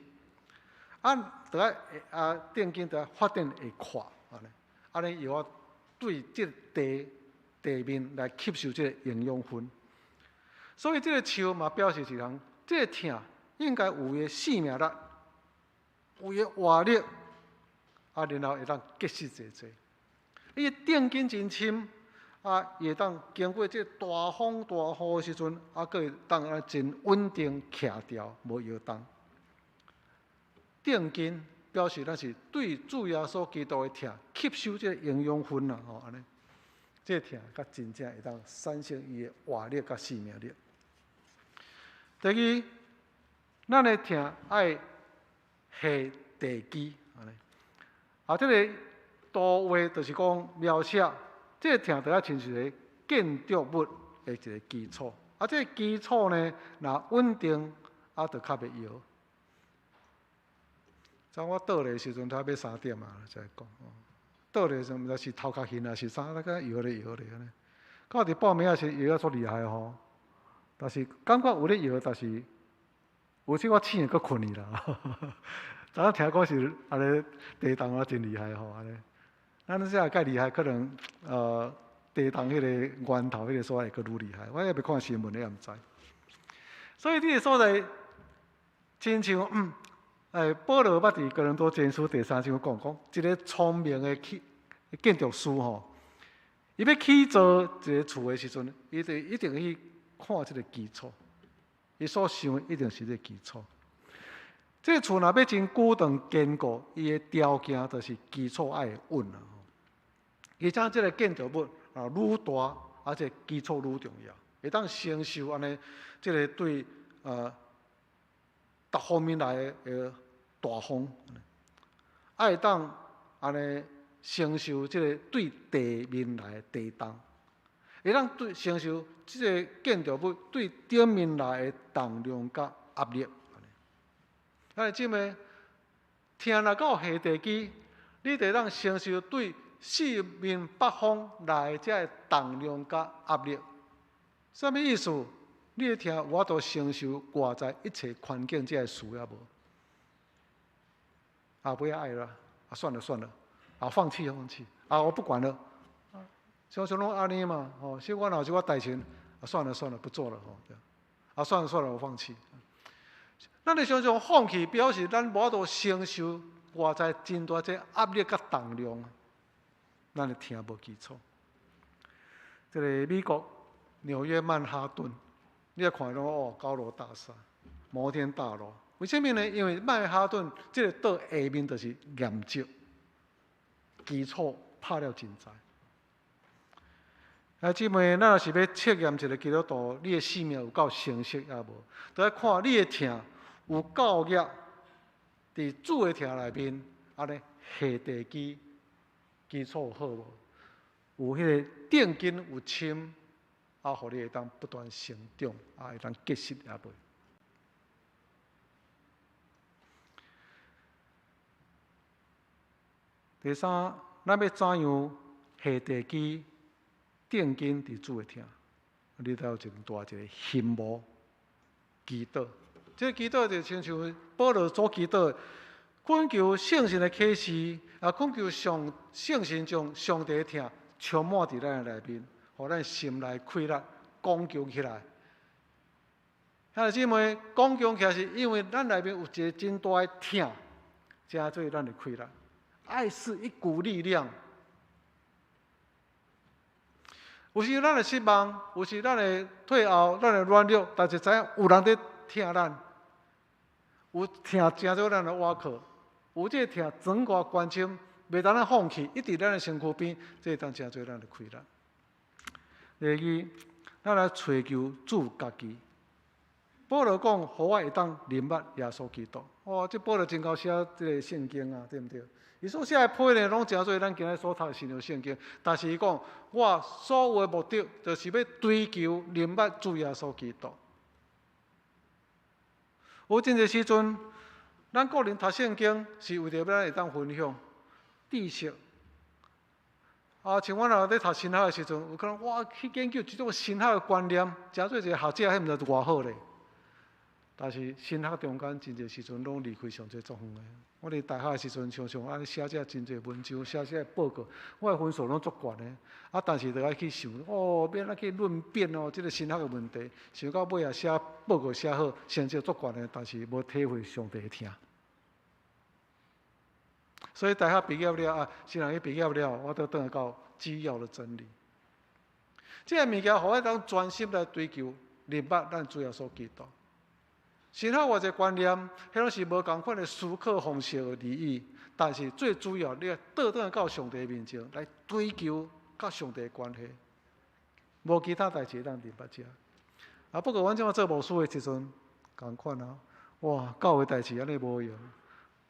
啊，著愛啊定根著愛發展會闊，按呢，按呢伊會對這个地面來吸收這個營養分。所以這个樹嘛表示一項，這个疼應該有伊的生命力，有伊的活力，啊，然後會當結實濟濟。伊定根真深，啊，伊會當經過這個大風大雨的時陣，啊，閣會當按呢真穩定徛牢，無搖動。定根表示咱是對主耶穌基督的疼吸收這個營養分啦，吼，按呢，這個疼才真正會當產生伊的活力佮生命力。第二，咱的疼愛下地基，按呢，啊，這个圖畫就是講描寫這个疼著愛親像一個建築物的一个基礎，啊，這个基礎呢，若穩定，啊，就較袂搖。昨我倒來的時陣，差欲3點啊，才講。倒來的時陣，毋知是頭殼眩抑是啥，那個搖咧搖咧按呢。到佇半暝仔時搖啊足厲害吼，但是感覺有咧搖，但是有時我醒閣睏去啦。昨昏聽講是按呢地動啊真厲害吼，按呢。咱這較厲害，可能地動彼個源頭彼个所在會閣愈厲害。我猶未看新聞，你也毋知。所以這个所在，親像保羅捌佇哥林多前書第三章講，講一个聰明的起建築師吼，伊欲起造一个厝的時陣，伊就一定去看這个基礎，伊所想的一定是這个基礎。這个厝若欲真久長堅固，伊的條件就是基礎愛穩啊。而且這个建築物啊愈大，啊這个基礎愈重要，會當承受按呢這个對各方面來的大風，啊會當按呢承受這个對地面來的地動，會當對承受這个建築物對頂面來的重量佮壓力。兄弟姊妹，疼若夠下地基，你就會當承受對四面八方來的這个重量佮壓力。啥物意思？你的疼有法度承受外在一切環境這个需要無？啊，不要愛了，啊，算了算了，啊，放棄放棄，啊，我不管了。常常攏按呢嘛，吼，小可若有一寡代誌，啊，算了算了，不做了，吼，啊，算了算了，我放棄。咱著常常放棄，表示咱無法度承受外在真大這壓力佮重量，咱的疼無基礎。這个美國紐約曼哈頓，你也看到哦，高樓大廈、摩天大樓。為啥物呢？因為曼哈頓這個島下面就是岩石，基礎拍了真濟。啊，姊妹，咱若是欲測驗一个基督徒，你的生命有夠成熟抑無？著愛看你的疼有夠額，佇主的疼內面，按呢下地基基礎好無？有彼个定根有深，啊，予你會當不斷成長，啊，會當結實抑袂？第三，咱欲怎樣下地基定根佇主的疼？你著有真大一个心魔祈禱。這个祈禱就親像保羅所祈禱，懇求聖神的啟示，啊，懇求上聖神將上帝的疼充滿佇咱的內面，予咱心內氣力剛強起來。兄弟姊妹，剛強起來是因為咱內面有一个真大的疼，成做咱的氣力。愛是一股力量。有時咱會失望，有時咱會退後，咱會軟弱，但是知影有人佇疼咱，有疼成做咱的倚靠，有這個疼整個關心，袂當咱放棄，一直佇咱的身軀邊，這會當成做咱的氣力。第二，咱來揣求主家己。保羅講，予我會當認捌耶穌基督。哇！這保羅真𠢕寫這个聖經啊，對毋對？伊所寫的批呢，攏誠做咱今日所讀的新約聖經。但是伊講，我所有的目的，就是欲追求認捌主耶穌基督。有真濟時陣，咱個人讀聖經是為著欲咱會當分享知識。啊，像阮若咧讀神學的時陣，有可能我去研究一種神學的觀念，誠做一個學者，彼毋知偌好咧。但是神學中間真濟時陣攏離開上濟足遠的。我佇大學的時陣，常常愛寫這真濟文章，寫這報告，我的分數攏足懸的。啊，但是著愛去想，哦，欲按怎去論辯哦，這个神學的問題，想到尾仔寫報告寫好，成績足懸的，但是無體會上帝的疼。所以大學畢業了啊，新人去畢業了，我都轉來到基要的真理。這个物件，予我當專心來追求認捌咱主耶穌基督。神學偌濟觀念，彼攏是無仝款的思考方式而已。但是最主要，你愛倒轉來到上帝面前來追求佮上帝的關係，無其他代誌會當認捌這。啊，不過阮這馬做牧師的時陣，仝款啊，哇，教會代誌按呢無閒，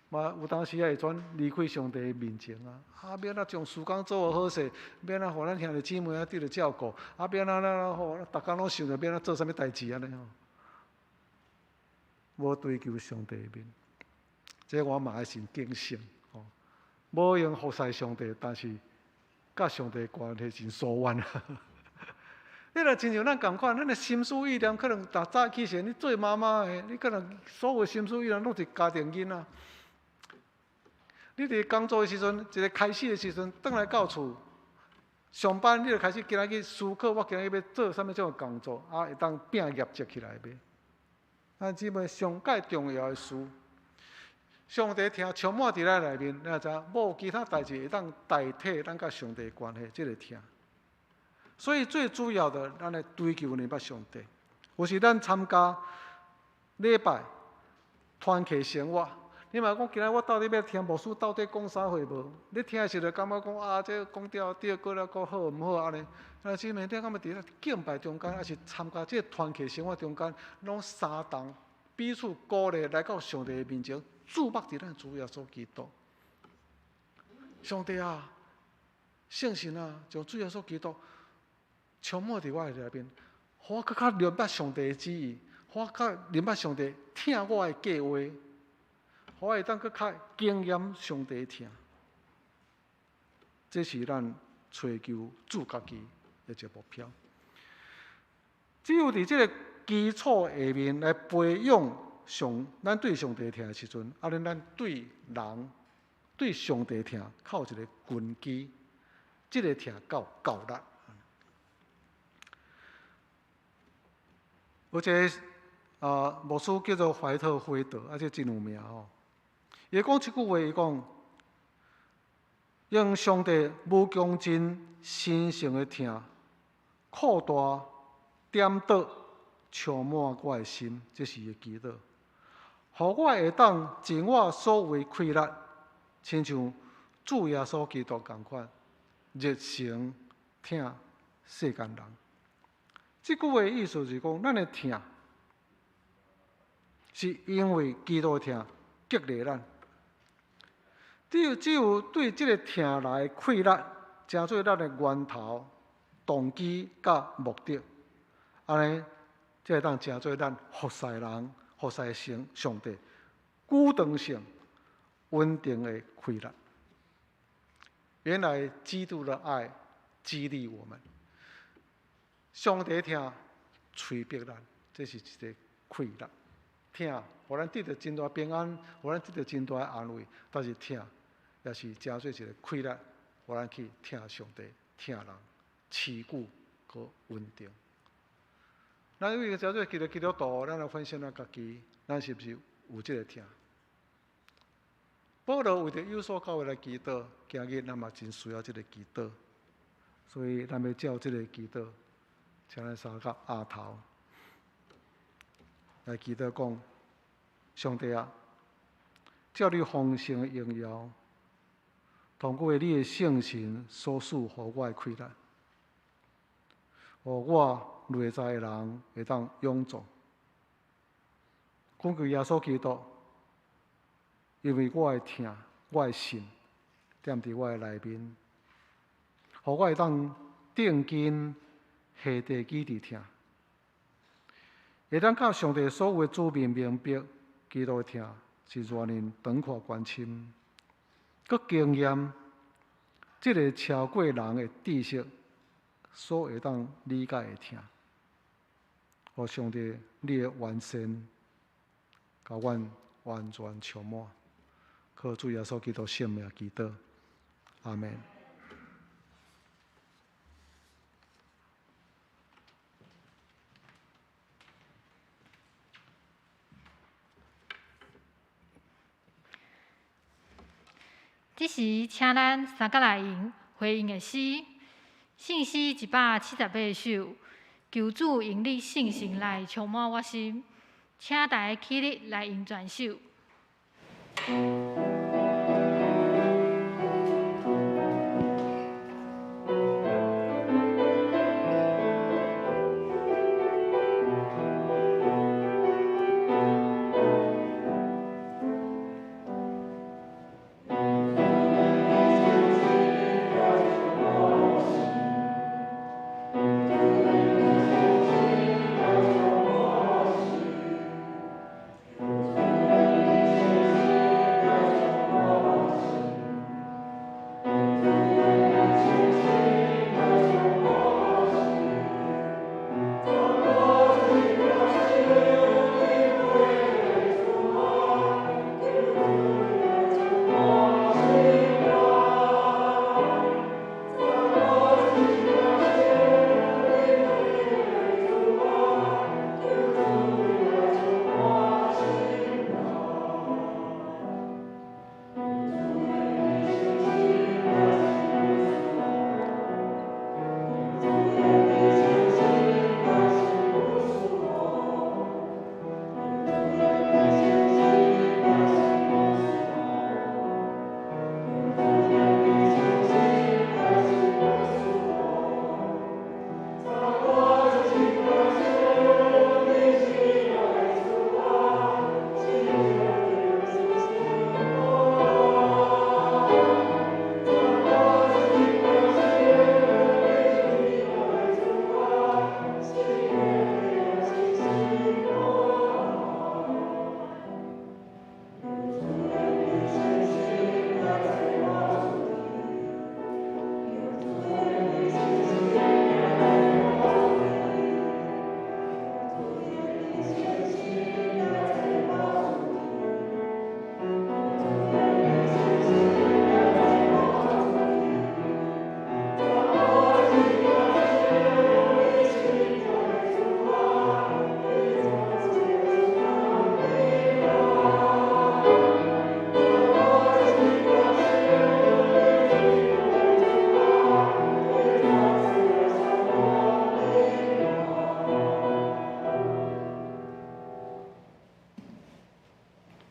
嘛有當時也會轉離開上帝的面前啊。啊，欲按怎將時間做好勢，欲按怎予咱兄弟姊妹啊得著照顧，啊，欲按怎按怎吼，逐工攏想著欲按怎做啥物代誌按呢吼。無追求上帝的面，這我嘛愛真警醒吼。無閒服侍上帝，但是佮上帝關係真疏遠。你若親像咱仝款，咱的心思意念可能逐早起時，你做媽媽的，你可能所有心思意念攏是家庭囡仔。你佇工作的時陣，一个開始的時陣，轉來到厝上班，你就開始今仔日思考，我今仔日欲做啥物種的工作，啊，會當拼業績起來袂？咱姊妹上蓋重要的事，上帝疼充滿佇咱內面，你也知影，無其他代誌會當代替咱佮上帝的關係，這个疼。所以最主要的，咱來追求認捌上帝。有時咱參加禮拜團契生活，你嘛講今仔我到底欲聽牧師到底講啥話無？你聽的時就感覺講啊，這講了對，閣了閣好毋好按呢？但是你感覺佇咧敬拜中間，抑是參加這个團契生活中間，攏相同彼此鼓勵來到上帝的面前，注目佇咱主耶穌基督。上帝啊，聖神啊，將主耶穌基督充滿佇我的內面，予我閣較明白上帝的旨意，予我較明白上帝疼我的計劃，予我會當閣較經驗上帝的疼。這是咱揣求主家己的一个目標。只有佇這个基礎下面來培養上，咱對上帝疼的時陣，按呢咱對人、對上帝疼，較有一个根基，這个疼較有夠力。有一个啊牧師叫做懷特輝德，啊，這真有名吼。伊講這句話，伊講用上帝無窮盡神聖的疼，擴大顛倒充滿我的心，這是伊的祈禱，予我會當盡我所有的氣力，親像主耶穌基督仝款，熱誠疼世間人。這句話意思是講，咱的疼是因為基督的疼激勵咱。只有對這个疼來的氣力，成做咱的源頭、動機佮目的，按呢，才會當成做咱服侍人、服侍神、上帝久長性穩定的氣力。原來基督的愛激勵我們，上帝疼催逼咱，這是一个氣力。疼，予咱得著真大平安，予咱得著真大的安慰。但是疼，也是成做一个氣力，予咱去疼上帝、疼人，持久閣穩定。咱為著做基督徒，咱來反省咱家己，咱是毋是有這个疼？保羅為著以弗所教會來祈禱，今日咱嘛真需要這个祈禱，所以咱欲照這个祈禱，請咱三個徛頭來祈禱講：上帝啊，照你豐盛的榮耀，通過你的聖神所賜予我的氣力，予我內在的人會當勇壯。恳求耶穌基督，因為我的疼，我的信踮佇我的內面，予我會當釘根下地基佇疼，會當佮上帝所有的子民明白，基督的疼是偌爾長闊寬深，閣經驗這个超過人的知識所會當理解的疼。予上帝，你的完善，共阮完全充滿。靠主耶穌基督聖名祈禱，阿們。這時，請咱三角來用回應的詩，聖詩178首，求主用你聖神來充滿我心，請大家起立來用全首。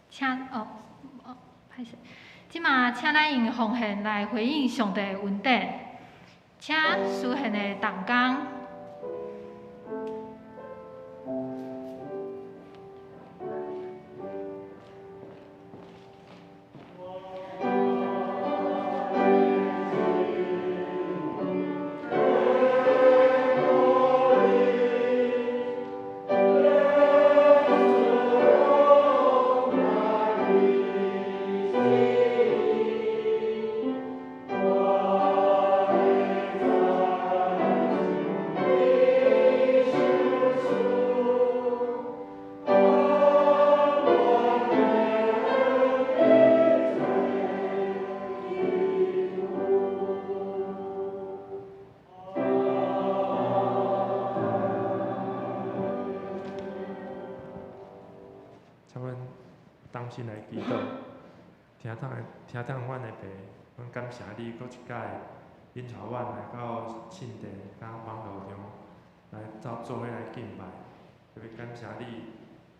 請哦哦，歹勢，這馬請咱用奉獻來回應上帝的恩典，請司獻的同工。請阮同心來祈禱，聽當聽當阮的爸，阮感謝你，閣一擺引帶阮來到聖殿佮網路中來鬥做伙來敬拜。特別感謝你，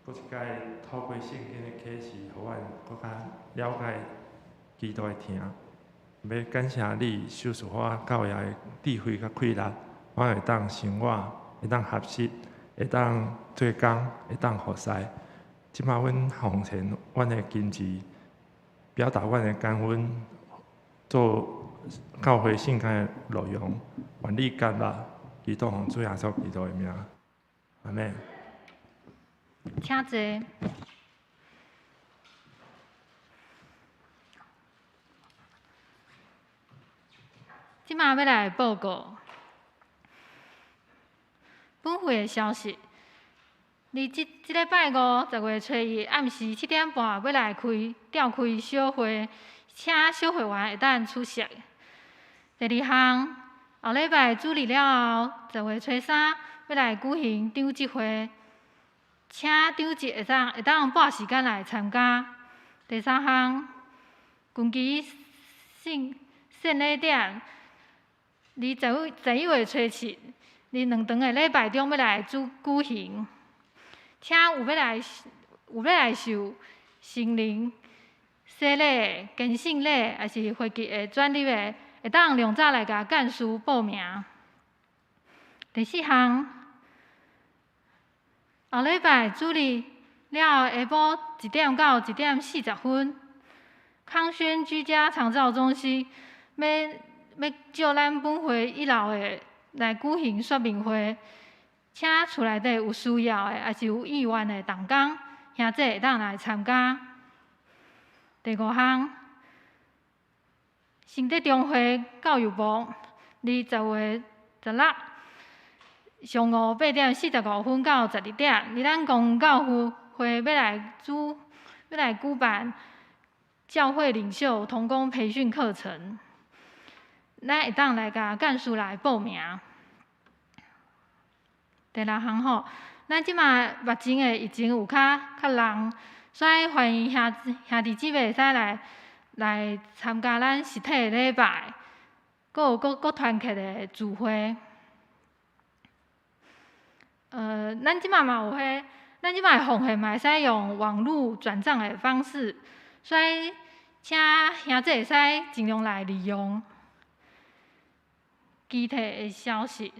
閣一擺透過聖經的啟示，予阮閣較了解基督的疼。欲感謝你賞賜我教會的智慧佮氣力，我會當生活，會當學習，會當做工，會當服侍。這擺阮奉獻阮的金錢，表達阮的感恩，做教會聖工的路用，願你接納，祈禱奉主耶穌基督的名，阿們。請坐。這馬欲來報告本會的消息。佇這這禮拜五，10月初1暗時7點半，欲來開召開小會，請小會員會當出席。第二項，後禮拜主日了後，10月初3欲來舉行長執會，請長執會當撥時間來參加。第三項，近期聖聖禮典，佇11月初7，佇兩長的禮拜中欲來主舉行。請有欲來受聖靈洗禮、堅信禮，抑是會籍的轉入的，會當量早來共幹事報名。第四項，後禮拜主日了後下晡1點到1點40分，康軒居家長照中心欲借咱本會一樓的來舉行說明會。請厝內底有需要的，抑是有意願的同工兄姐會當來參加。第五項，成德中會教育部佇10月16上午8點45分到12點，佇咱公教會欲來舉辦教會領袖同工培訓課程，咱會當來共幹事來報名。第六項吼，咱這馬目前的疫情有較重，所以歡迎兄弟姊妹會使來參加咱實體的禮拜，閣有各團契的聚會。咱這馬嘛有彼，咱這馬的奉獻嘛會使用網路轉帳的方式，所以請兄弟會使盡量來利用。其他的消息。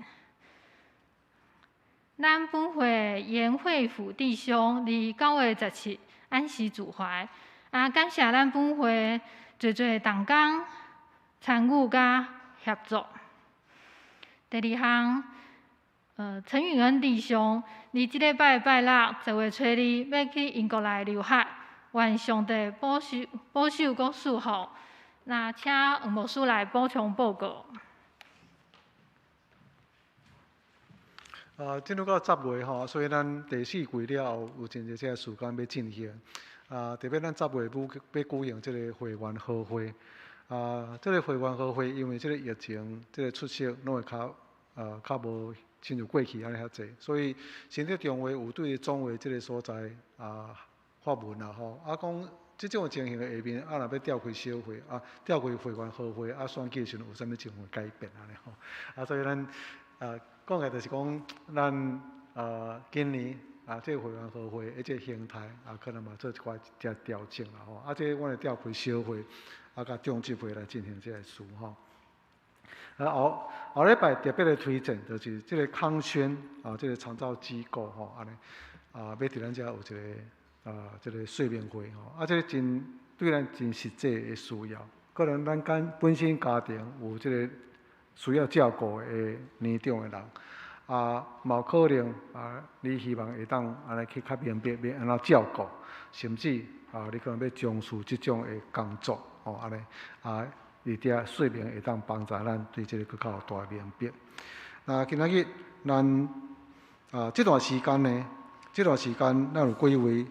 咱本會顏惠甫弟兄佇9月17安息主懷，啊，感謝咱本會濟濟同工參與佮協助。第二項，陳允恩弟兄佇這禮拜拜六10月初2欲去英國來留學，願上帝保守保守閣賜福。那請黃牧師來補充報告。啊，進入到十月吼，所以咱第四季了後有真濟這个時間欲進行。啊，特別咱十月尾欲舉行這个會員和會。啊，這个會員和會因為這个疫情，這个出席攏會較無親像過去按呢遐濟，所以成德中會有對總會這个所在啊發文啦吼，啊講這種情形的下面，啊若欲召開小會啊，召開會員和會啊，選舉的時陣有啥物情況改變按呢吼。啊，所以咱啊。講起來就是講，咱今年啊，這个會員和會的這个形態啊，可能嘛做一寡這調整啦吼。啊，這个阮會召開小會，啊，佮長執會來進行這个事吼。啊，後後禮拜特別的推薦，就是這个康軒啊，這个長照機構吼，按呢啊，欲佇咱遮有一个啊，這个說明會吼。啊，這个真對咱真實際的需要，可能咱間本身家庭有這个需要照顧的年長的人，啊，嘛有可能啊，你希望會當按呢去較明白欲按怎照顧，甚至啊，你可能欲從事這種的工作，吼，按呢啊，佇遮說明會當幫助咱對這个閣較有大明白。那今仔日咱啊，這段時間呢，這段時間咱有幾位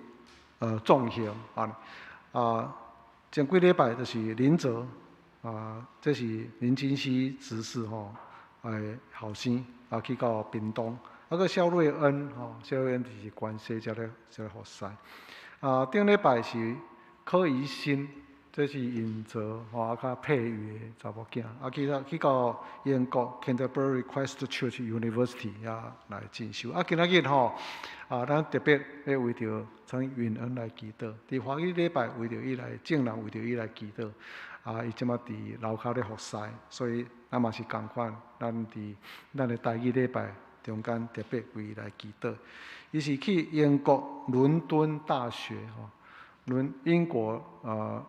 眾兄啊，啊，前幾禮拜就是林澤。啊，這是林金熙執事吼，後生啊去到屏東，啊閣蕭瑞恩吼，蕭瑞恩就是關西遮咧遮咧服侍。啊，頂禮拜是柯怡新，這是尹澤吼啊佮佩瑜的查某囝，啊去到英國 Canterbury Christ Church University 遐來進修。啊，今仔日吼啊，咱特別欲為著陳允恩來祈禱，佇華語禮拜為著伊來，眾人為著伊來祈禱。啊，伊這馬佇樓跤咧服侍，所以咱嘛是仝款，咱佇咱的台語禮拜，中間特別為伊來祈禱。伊是去英國倫敦大學吼，英國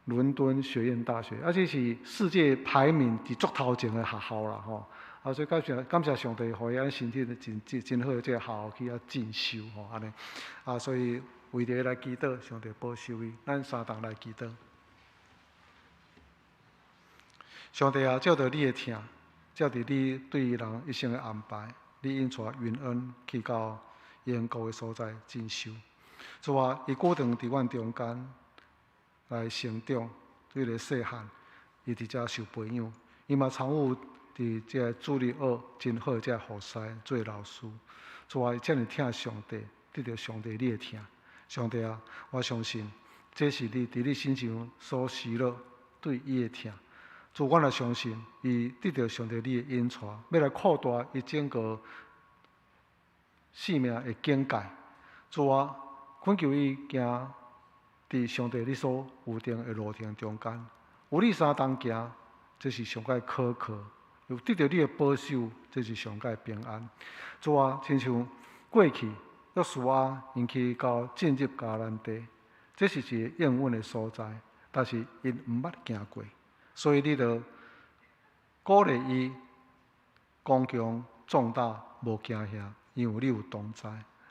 倫敦學院大學，啊，這是世界排名佇足頭前的學校啦吼。啊，所以感謝感謝上帝，予伊按申請真真真好的這个學校去遐進修吼，按呢。啊，所以為著伊來祈禱，上帝保守伊，咱相同來祈禱。上帝啊，照著你的疼，照著你對伊人一生的安排，你引帶雲恩去到英國的所在進修。主啊，伊決定佇阮中間來成長，對個細漢，伊佇遮受培養，伊嘛參與佇這个主日學真好的這个服侍做老師。主啊，伊遮爾疼上帝，得著上帝你的疼。上帝啊，我相信這是你佇你身上所喜樂對伊的疼。主，阮也相信伊得著上帝你的引帶，欲來擴大伊整個生命的境界。主啊，懇求伊行佇上帝你所預定的路程中間，有你相同行，這是上蓋可靠；有得著你的保守，這是上蓋平安。主啊，親像過去約書亞𪜶去到進入迦南地，這是一个應允的所在，但是𪜶毋捌行過。所以你著鼓勵伊剛強壯膽，無驚嚇，因為你有同在。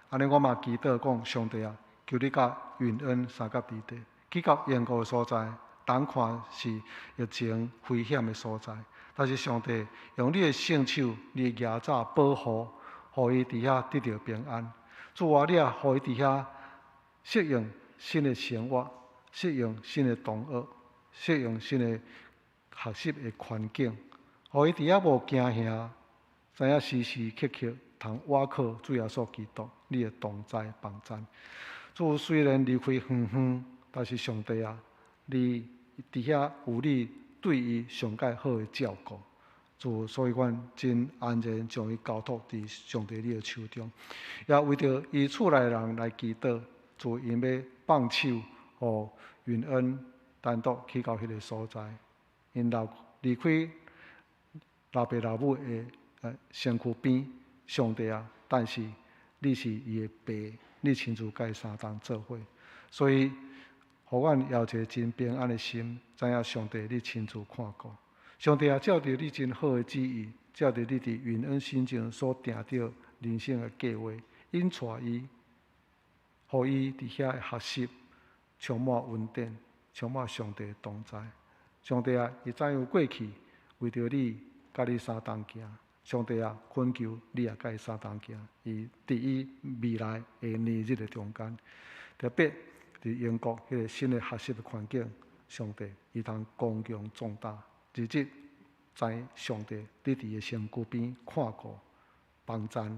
按呢，我嘛祈禱講，上帝啊，求你佮雲恩相佮佇地，去到英國的所在，當看是疫情危險的所在，但是上帝用你的聖手、你的牙爪保護，予伊佇遐得著平安。主啊，你也予伊佇遐適應新的生活，適應新的同學，適應新的學習的環境，予伊佇遐無驚嚇，知影時時刻刻通倚靠主耶穌基督，你的同在幫贊。主雖然離開遠遠，但是上帝啊，你佇遐有你對伊上蓋好的照顧。主，所以阮真安然將伊交託佇上帝你的手中，也為著伊厝內人來祈禱，主𪜶欲放手，予雲恩單獨去到彼个所在。𪜶老離開老爸老母的身軀邊，上帝啊！但是你是伊的爸，你親自佮伊相同做伙，所以，予阮有一个真平安的心，知影上帝你親自看顧。上帝啊，照著你真好的旨意，照著你佇雲恩身上所定著人生的計劃，引帶伊，予伊佇遐學習，充滿恩典，充滿上帝的同在。上帝啊，伊怎樣過去為著你，佮你相同行。上帝啊，懇求你也佮伊相同行。伊佇伊未來的年日的中間，特別佇英國彼个新的學習的環境，上帝伊通剛強壯膽，日日知上帝你佇伊的身軀邊看顧、幫贊、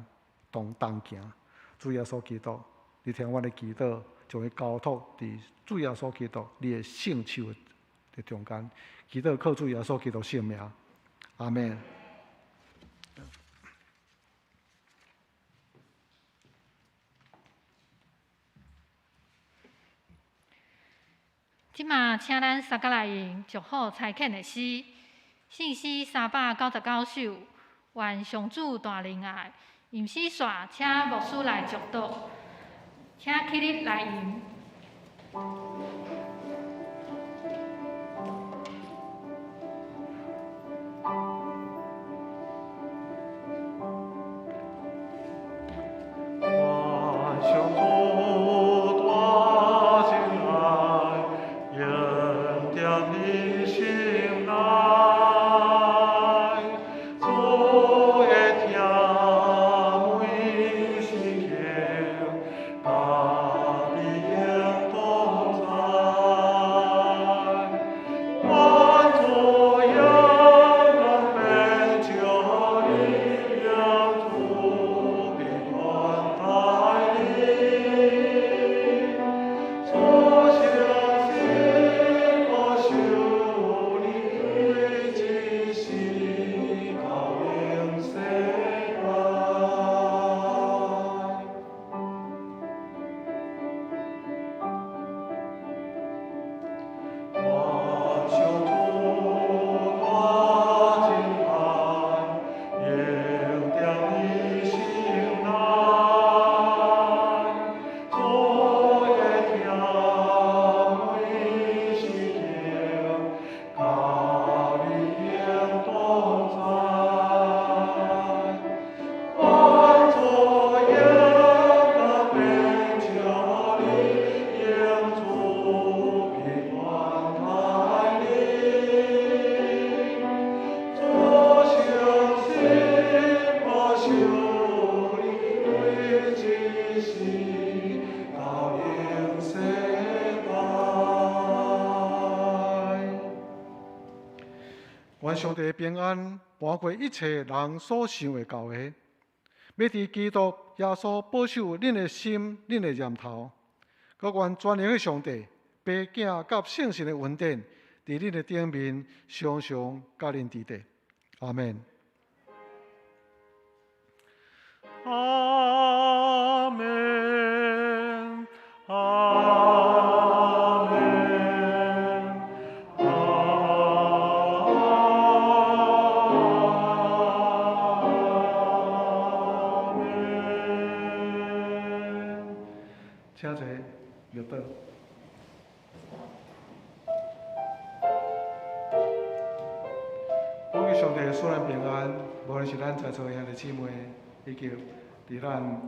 同同行。主耶穌基督，你聽阮的祈禱，將伊交託佇主耶穌基督你的聖手的中間，祈禱靠主耶穌基督聖名，阿們。這馬請咱三個來用祝福差遣的詩，聖詩399首，願上主大仁愛。吟詩煞，請牧師來祝禱，請起立來吟。願上主大仁愛，恩典你心內，主的疼每時刻，甲你同在。願上帝的平安，瞞過一切人所想會到的，欲佇基督耶穌保守恁的心、恁的念頭。閣願全能的上帝、父子佮聖神的恩典，佇恁的頂面常常佮恁佇咧。阿們。阿們，阿們，阿們。請坐，入座。恭喜上帝賜咱平安，無論是咱在座的兄弟姊妹，以及佇咱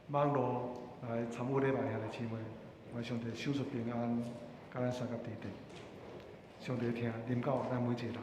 網路來參與禮拜的兄弟姊妹，願上帝賞賜平安，佮咱相佮佇咧。上帝疼臨到咱每一个人。